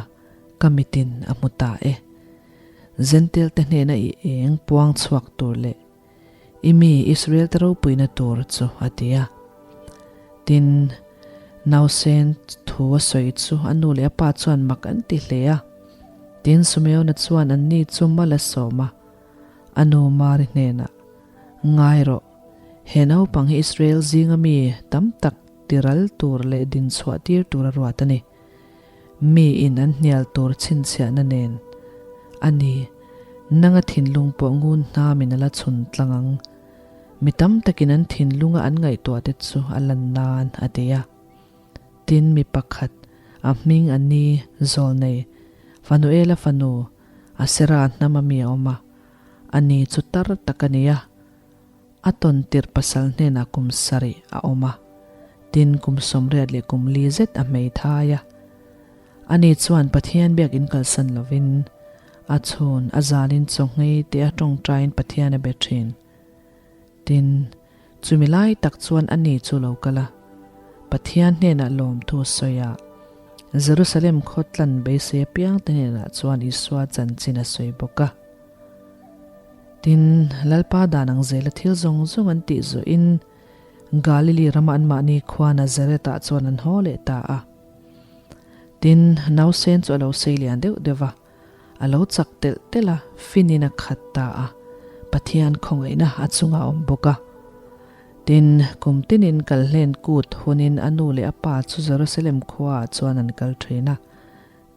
ka mitin a hmu ta e. Zentel te hnena i eng puang chhuak tur leh i mi Israel te ropuina tur chu a ti a. Tin, nausen thu a sawi chu a nu leh a pa chuan mak an ti hle a. Tin, Sumeona chuan anni chu mal a sawm a. A nu Mari hnenah, Ngai rawh, he naupang hi Israel zinga mi tam tak tiral tur leh din chhuah tir tur a ruat a ni. Mi in an hnial tur chhinchhiahna nen a ni. Nanga thinlung pawh ngun hnamin a la chhun tlang ang. Mi tam takin an thinlunga an ngaihtuah te chu a lan nan a ti a. Tin, mi pakhat, a hming a ni, Zawlnei, Fanuela fanu, Asera hnam a mi a awm a, ani chu tar tak a ni a. A tawn tirh pasal hnenah kum sarih a awm a, tin kum sawmriat leh kum li zet a hmei thai a. Ani chuan Pathian biakin kalsan lovin a chhun a zalin chaw nghei te a tawngtaiin Pathian a be thin. Tin, chumi lai tak chuan ani chu lo kal a, Pathian hnenah lawmthu a sawi a, Jerusalem khaw tlan beisei apiangte hnenah chuan Isua chanchin a sawi bawk a. Tin, Lalpa dan ang zela thil zawng zawng an tih zawhin Galili rama anmahni khua Nazareth-ah chuan an haw leh ta a. Tin, nausen chu a lo sei lian deuh deuh va. A lo chak telh telh a, finin a khat ta a, Pathian khawngaihna a chungah a awm bawk a. Tin, kum tinin Kalhlen Kut hunin a nu leh a pa chu Jerusalem khuaah chuan an kal thin a.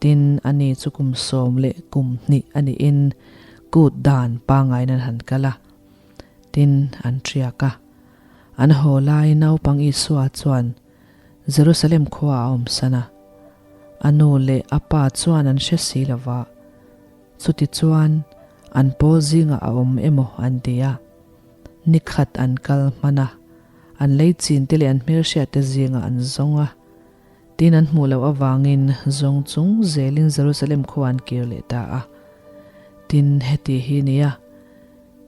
Tin, ani chu kum 12 a nihin kut dan pangaiin an han kal a. Tin, an ṭiak a. An haw lai naupang Isua chuan Jerusalem khuaah a awmsan a. A nu leh a pa chuan an hre si lo va. Chutichuan, an pawl zingah a awm emaw an ti a. Ni khat an kal hman a, an lei chin te leh an hmelhriat te zingah an zawng a. Tin an hmuh loh avangin zawng chung zelin Jerusalem khua an kir leh ta a. Tin, heti hi nia,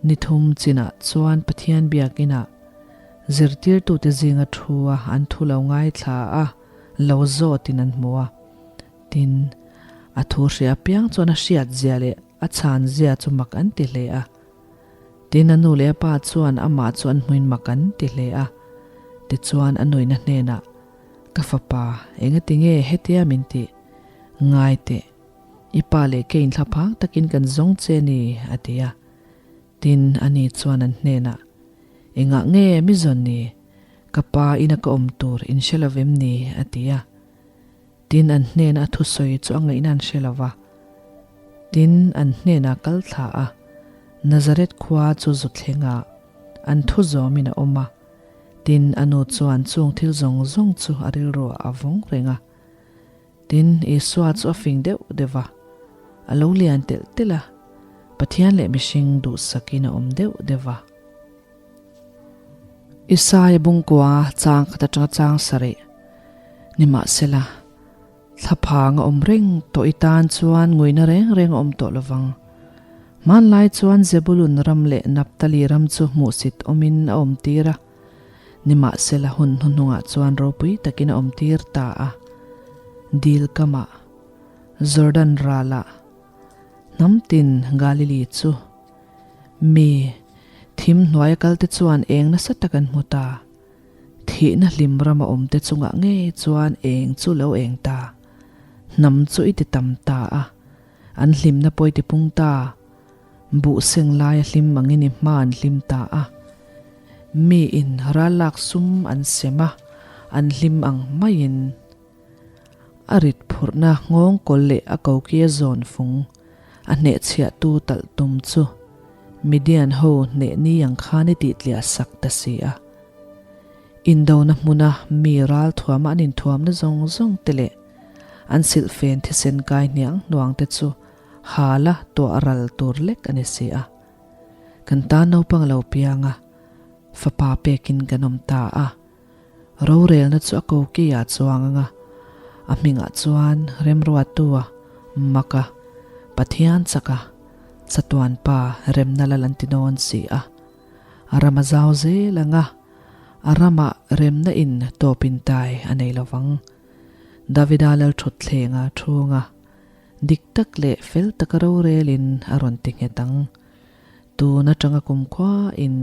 ni thum chinah chuan Pathian biakinah zirtirtute zinga thu a an thu lo ngaithla a, lo zawtin an hmu a. Tin, a thu hria apiang chuan a hriat zia leh a chhan zia chu mak an ti hle a. Tin, a nu leh a pa chuan amah chu an hmuin mak an ti hle a. Tichuan a nuina hnenah, Ka fapa, engati nge hetia min tih? Ngai teh, i pa leh kei inthlaphang takin kan zawng che ni, a ti a. Tin, ani chuan an hnenah, Engah nge mi zawn ni? Ka pa ina ka awm tur in hre lo vem ni? a ti a. Tin, an hnena a thusawi chu a ngaihna an hre lo va. Tin, an hnena kal thla a, Nazareth khua chu zu thlengah an thu zawmin a awm a. Tin, a nu chuan chung thil zawng zawng chu a rilruah a vawng reng a. Tin, Isua chu a fing deuh deuh va, a lo lian telh telh a, Pathian leh mihring duhsakin a awm deuh deuh va. Isaia bungkua chang khat atanga chang sarih nimahsela thlaphang a awm reng tawh i tan chuan nguina reng reng a awm tawh lovang. Hmanlai chuan Zebulun ram leh Naphtali ram chu hmuhsit awmin a awm tir a, nimahsela hun hnuhnungah chuan ropui takin a awm tir ta a. Dil kamah, Jordan ralah, hnam tin Galili chu Mi, thim hnuaia kalte chuan eng nasa tak an hmu ta. Thihna hlim rama awmte chungah ngei chuan eng chu lo eng ta. Hnam chu i ti tam ta a, an hlimna pawh i ti pung ta. Buh seng laia hlim angin i hma an hlim ta a. Miin ral lak sum an sem a, an hlim ang maiin. A rit phurhna nghawng kawl leh a kokia zawn fung a hnehchhiahtu talh tum chu Midian ho hneh ni ang khan i tihtliah sak ta si a. Indona hmuna mi ral thuama an inthuamna zawng zawng te leh an silhfen thisen kai hniang hnuang te chu hala tuah ral tur lek a ni si a. Kan tan naupang a lo piang a, fapa pekin kan awm ta a. Rorelna chu a kokiah chuang anga a hmingah chuan Remruatua, Maka, Pathian chaka, Chatuan Pa remna lal an ti dawn si a. A ram a zau zel anga a ramah remna in tawpin tai a nei lovang. Davida lalthutthlengah thunga dik tak leh fel taka rorelin a rawn ti nghet ang. Tun atanga kumkhua in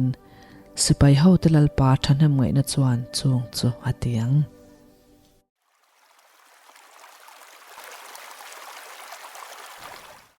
sipai hote Lalpa thahnem ngaihna chuan chung chu a ti ang.